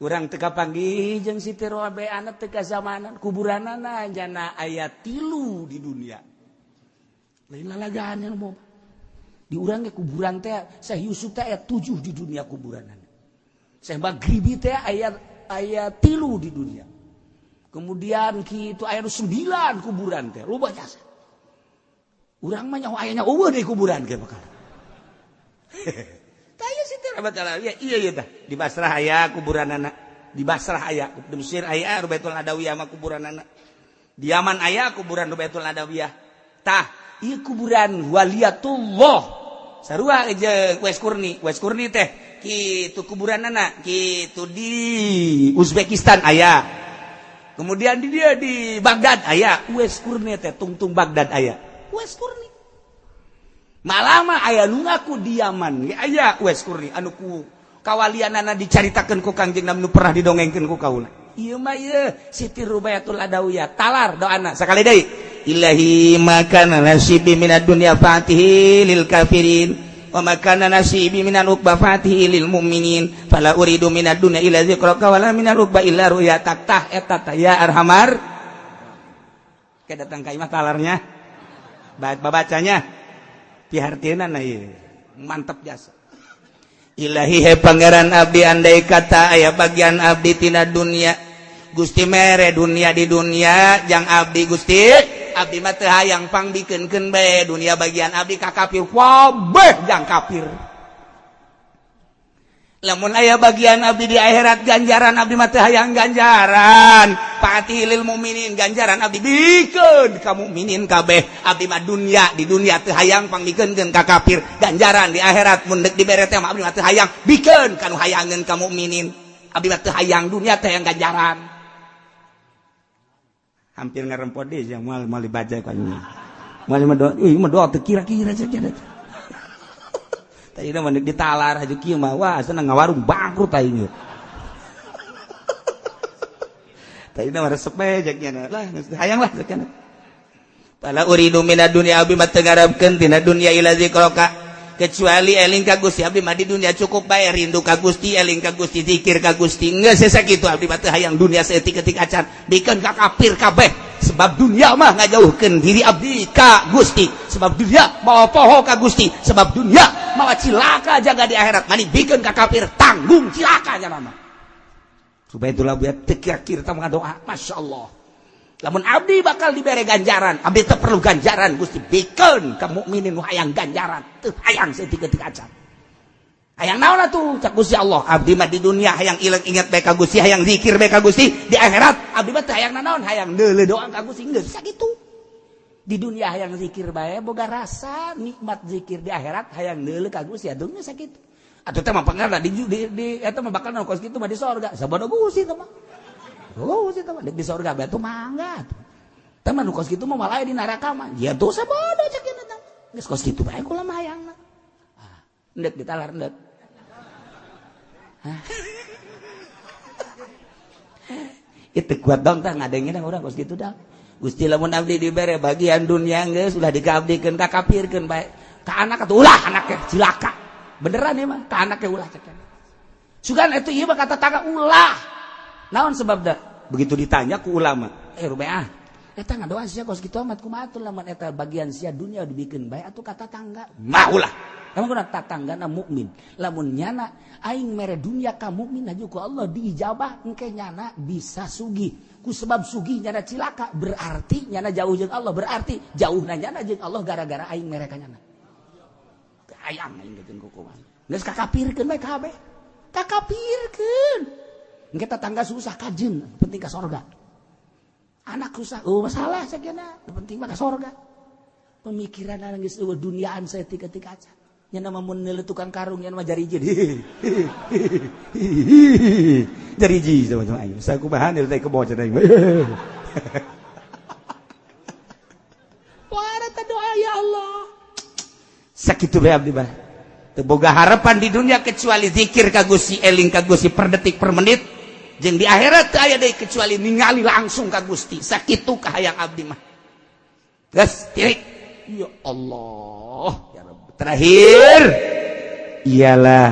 Urang teu kapanggih jeung Siti Rubaiyah, teu kazamanan, kuburanana jana aya 3 di dunia. Lain lalagaan yang mau di urang ge kuburan teh Syekh Yusuf teh aya 7 di dunia kuburanana. Syekh Maghribi teh aya aya 3 di dunia. Kemudian kitu aya 9 kuburan teh, loba jasa. Urang mah nyaho ayanya eueuh deui kuburan ge bakal. Tah ieu Siti Rubatul Adawiyah, iya iya tah. Di Basrah aya kuburanana. Di Basrah aya, di Mesir aya Rubatul Adawiyah mah kuburanana. Di Yaman aya kuburan Rubatul Adawiyah. Tah, ieu kuburan waliyatullah. Sarua jeung Uwais Qurni, Uwais Qurni teh kitu kuburanana, kitu di Uzbekistan aya. Kemudian di dia di Baghdad aya Uwais Qurni teh, tungtung Baghdad aya. Uwais Qurni. Malama aya nu ngaku di Yaman ge aya Uwais Qurni anu ku kawalianana dicaritakeun ku Kangjeng Nabi nu pernah didongengkeun ku kaula. Ieu mah ieu Siti Rubayatul Adawiyah, talar doana sakali deui. Ilahi ma kana nasibi minad dunya fatihi lil kafirin wa ma kana nasibi minal uqba fatihi lil mu'minin fala uridu minad dunya illa dzikraka wala minal uqba illa ru'yatak. Tah eta tah ya arhamar. Ke datang ka imah talarnya. Babacanya pihartieuna ieu mantep jasa. Ilahi, he Pangeran abdi, andai kata aya bagian abdi tina dunia, Gusti mere dunia di dunia jang abdi, Gusti, abdi mah teu hayang, pangbikeunkeun bae dunia bagian abdi ka kafir, kabeh jang kafir. Lamun aya bagian abdi di akhirat ganjaran, abdi mah teu hayang ganjaran, fatihi lil mukminin, ganjaran abdi bikeun ka mukminin kabeh. Abdi mah dunia di dunia teu hayang, pangbikeunkeun ka kafir. Ganjaran di akhirat mun deuk dibere teh mah abdi mah teu hayang, bikeun ka nu hayangeun, ka mukminin. Abdi mah teu hayang dunia teh yang ganjaran. Hampir ngarempot deh yang moal moal dibaca kan moal mah doa, ih mah doa teu kira-kira saja. Tadi mah ditalar haju kieu mah wah senang ngawarung bangkrut aing. Tadi mah resep bae cek nya lah hayang lah cek nya. Fala uridu minad dunya abdi mah teu ngarepkeun tina dunya ila zikraka kecuali eling ka Gusti. Abdi mah di dunia cukup bae rindu ka Gusti, eling ka Gusti, zikir ka Gusti. Geus sakitu abdi mah teu hayang dunia saeutik-eutik acan, bikeun ka kafir kabeh. Sebab dunia mah ngajauhkeun diri abdi ka Gusti, sebab dunia mawa poho ka Gusti, sebab dunia mawa cilaka jaga di akhirat. Mani bikeun ka kafir tanggung cilaka nya mah. Supaya itulah buat teu kira-kira tah doa, Masya Allah. Lamun abdi bakal dibere ganjaran, abdi teu perlu ganjaran Gusti, bikeun ka mukminin nu hayang ganjaran, teu hayang saeutik-eutik acan. Hayang naon atuh cak Gusti Allah, abdi mah di dunia hayang ileng inget bae ka Gusti, hayang zikir bae ka Gusti, di akhirat abdi mah teu hayang nanaon, hayang deuleu doa ka Gusti, geus sakitu. Di dunia hayang zikir bae boga rasa nikmat zikir, di akhirat hayang deuleu ka Gusti atuh geus sakitu. Atuh teh mah pangarna di eta mah bakal kos kitu mah di sorga, sabodo Gusti teh mah. Oh, sih teman di sorga batu mangga tuh. Teman nu kos kitu mah malah di neraka mah. Ya tuh sabodo cek ieu teh. Geus kos kitu bae kula mah hayangna. Ah, endek ditalar endek. Hah. Itu kuat dong tah ngadengin urang kos kitu dah. Gusti lamun abdi dibere bagian dunia geus ulah dikaabdikeun ka kafirkeun bae. Ka anak atuh ulah anaknya cilaka. Beneran ya mah ka anaknya ulah cek. Sugan atuh ieu mah kata tangga ulah. Naon sebabna? Begitu ditanya ku ulama, rubeah, eta ngadoa sia kos kitu amat kumaha atuh lamun eta bagian sia dunia dibikeun bae atuh kata tangga. Mah ulah. Emang kuna tatanggana mukmin. Lamun nyana aing mere dunia ka mukmin aju ku Allah diijabah engke nyana bisa sugih. Ku sebab sugih nyana cilaka berarti nyana jauh jeung Allah, berarti jauhna nyana jeung Allah gara-gara aing mere ka nyana. Hayang aing geus kukuman. Geus kakapirkeun bae kabeh. Kakapirkeun. Engke tetangga susah kajen, penting ka sorga. Anak susah, oh masalah sakena, penting mah ka sorga. Pemikiran geus eueuh duniaan saeutik-eutik aja. Nya mah mun neuleuh tukang karung nya mah jariji. Jariji sama-sama aing. Sakumaha teh kebo cenah aing. Wah, eta doa ya Allah. Sakitu bae abdi mah. Teu boga harapan di dunia kecuali zikir ka Gusti, eling ka Gusti per detik per menit. Jeung di akhirat teu aya deui kecuali ningali langsung ka Gusti. Sakitu kahayang abdi mah. Geus tirik. Ya Allah, ya Rabb. Terakhir ialah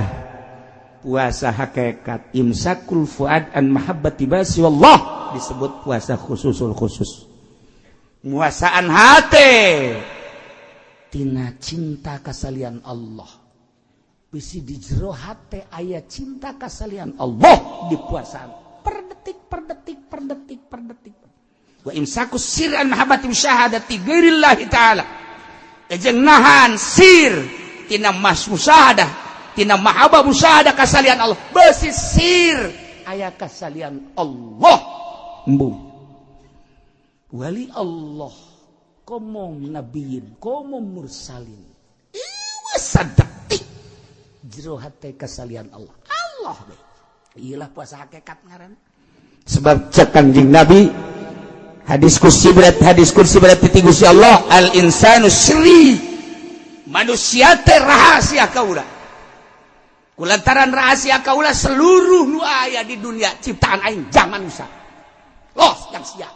puasa hakikat imsakul fuad an mahabbati basi wallah, disebut puasa khususul khusus. Muasaan hate tina cinta kasalian Allah. Bisi di jero hate aya cinta kasalian Allah dipuasaan per detik per detik per detik per detik. Wa imsaku sir an mahabbati musyahadati ghairillahi ta'ala. Jeung nahan sir tina mas musyahadah tina mahabbah musyahadah kasalian Allah. Besi sir aya kasalian Allah. Embung. Wali Allah komo nabiyin komo mursalin. Ieu sadetik jero hate kasalian Allah. Allah we. Iyalah puasa hakikat ngaran. Sebab cek Kanjeng Nabi hadis kursi berat, hadis kursi berat ti Gusti Allah, al insanu sri, manusia teh rahasia kaula. Kulantaran rahasia kaula seluruh nu aya di dunia ciptaan aing jang manusia. Los jang sia.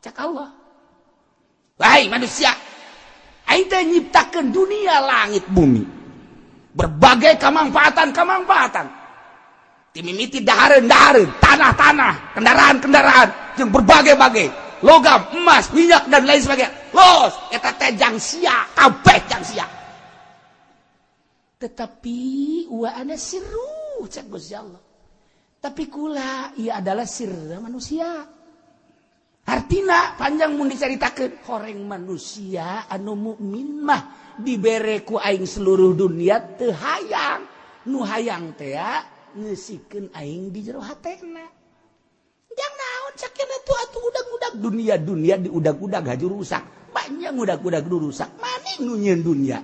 Cek Allah. Wahai manusia, aing teh nyiptakeun dunia langit bumi. Berbagai kemanfaatan-kemanfaatan. Timimiti dahareun-dahareun, tanah-tanah, kendaraan-kendaraan, jeung berbagai-bagai logam, emas, minyak dan lain sebagainya. Los, eta teh jang sia, kabeh jang sia. Tetapi wa ana sirru cek Gusti Allah. Tapi kula ia adalah sirra manusia. Artina panjang mun dicaritakeun horeng manusia anu mukmin mah dibere ku aing seluruh dunia teu hayang. Nu hayang teh ngeusikeun aing di jero hatena. Jang naon cakena tuh atuh udag-udag dunia-dunia diudag-udag haju rusak. Banyak udag-udag rusak. Maning nu nyieun dunia.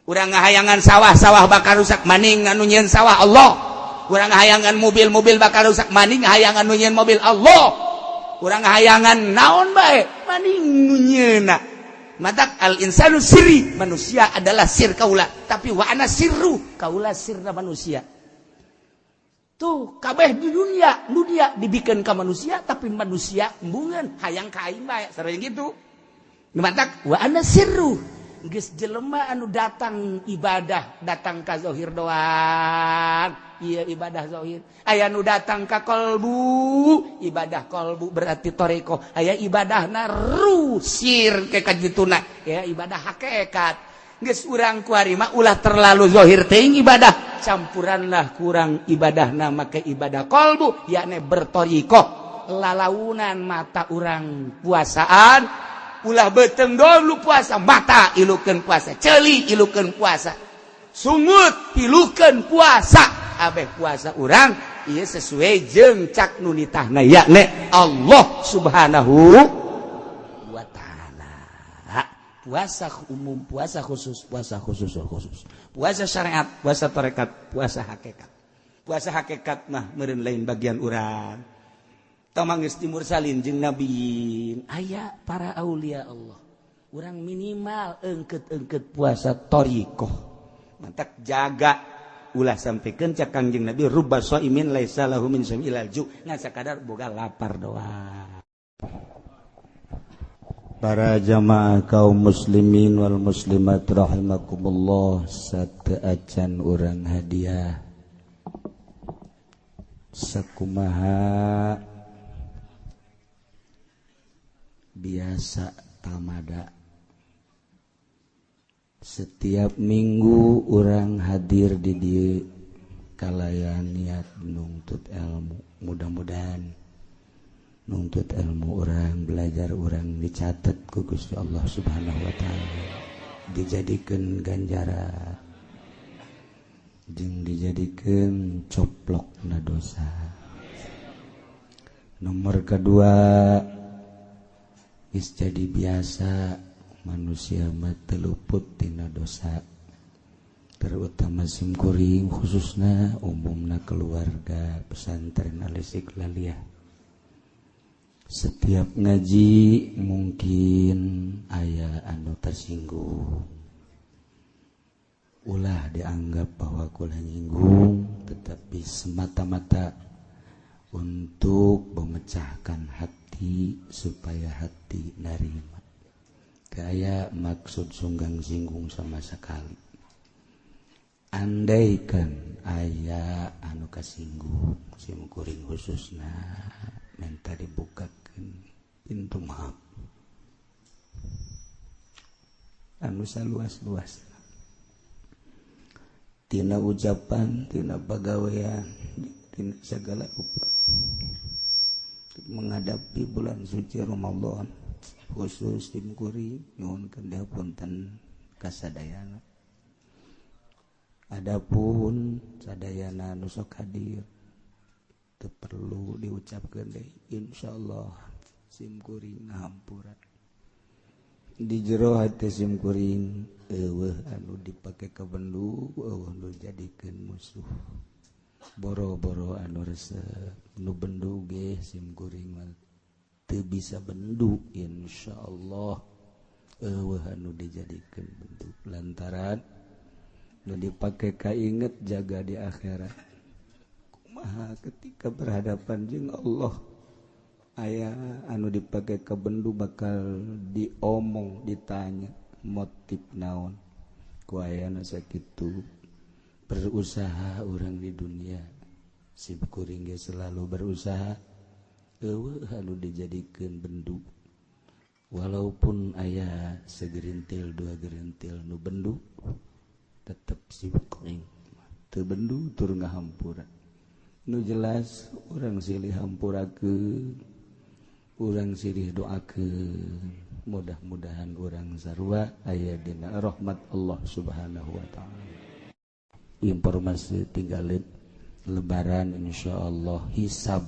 Urang ngahayangan sawah-sawah bakal rusak, maning anu nyieun sawah Allah. Urang ngahayangan mobil-mobil bakal rusak, maning ngahayangan nu nyieun mobil Allah. Urang ngahayangan naon bae, maning nu nyieunna. Matak al insanu sirri, manusia adalah sir kaula, tapi wa ana sirru, kaula sirna manusia. Tuh kabeh di dunia, dunia dibikin ke manusia, tapi manusia embungan hayang ka aing bae, sareng gitu. Matak wa ana sirru. Geus jelema anu datang ibadah, datang ka zahir doang. Iya, ibadah zahir. Aya nu datang ka kolbu, ibadah kolbu berarti toreko. Aya ibadahna ruh sir ke kajituna, ya ibadah hakikat. Geus urang kuari mah ulah terlalu zahir teuing ibadah, campuranlah kurang ibadahna make ibadah kolbu, yakni bertoriko. Lalaunan mata urang puasaan, ulah beteng dulu puasa, mata ilukeun puasa, ceuli ilukeun puasa, sungut ilukeun puasa. Abeh puasa urang ieu sesuai jeung cak nu nitahna, yakni Allah Subhanahu wa Ta'ala. Puasa umum, puasa khusus, puasa khusus khusus, puasa syariat, puasa tarekat, puasa hakikat. Puasa hakikat mah meureun lain bagian urang. Tamang geus mursalin jeung nabiin, aya para aulia Allah. Urang minimal engket-engket puasa torikoh. Mantak jaga, ulah sampaikan cak Kangjeng Nabi, rubba shaimin laisa lahu min shaum ilal ju, ngan sakadar boga lapar doang. Para jamaah kaum muslimin wal muslimat rahimakumullah, sateuacan urang hadiah sakumaha biasa tamada. Setiap minggu orang hadir di dieu kalayan niat nuntut ilmu. Mudah-mudahan nuntut ilmu orang, belajar orang dicatat ku Gusti Allah Subhanahu wa Ta'ala, dijadikan ganjaran jeung dijadikan coplok na dosa. Nomor kedua, geus jadi biasa manusia mah teu luput tina dosa, terutama simkuring khususnya, umumna keluarga pesantren Al Istiqlaliyah. Setiap ngaji mungkin aya anu tersinggung, ulah dianggap bahwa kula nyinggung, tetapi semata-mata untuk memecahkan hati supaya hati narima. Kayak maksud sunggang singgung sama sekali. Andaikan aya anu kasinggung, simkuring khususna minta dibukakan pintu maaf anu saluas-luas, tina ucapan, tina pagawean, tina segala rupa. Menghadapi bulan suci Ramadan khusus simkuring nyuhunkeun dihapunten kasadayana. Adapun sadayana nu sok hadir teu perlu diucapkeun deui, insyaallah simkuring ngahampura. Di jero hati simkuring eueuh anu dipake ka bendu, eueuh nu jadikeun musuh. Boro-boro anu resep nu bendu ge simkuring mah teu bisa bendu, insyaallah eueuh anu dijadikeun bendu, lantaran nu dipake kainget jaga di akhirat. Kumaha ketika berhadapan jeung Allah, aya anu dipake ka bendu bakal diomong, ditanya motif naon ku ayana. Sakitu berusaha orang di dunia, simkuring ge selalu berusaha eueuh anu dijadikeun bendu. Walaupun aya segerintil dua gerintil nu bendu, tetep simkuring teu bendu tur ngahampura. Nu jelas urang silih hampurakeun, urang silih doakeun, mudah-mudahan urang sarua aya dina rahmat Allah Subhanahu wa Ta'ala. Informasi tinggalin lebaran insyaallah hisab.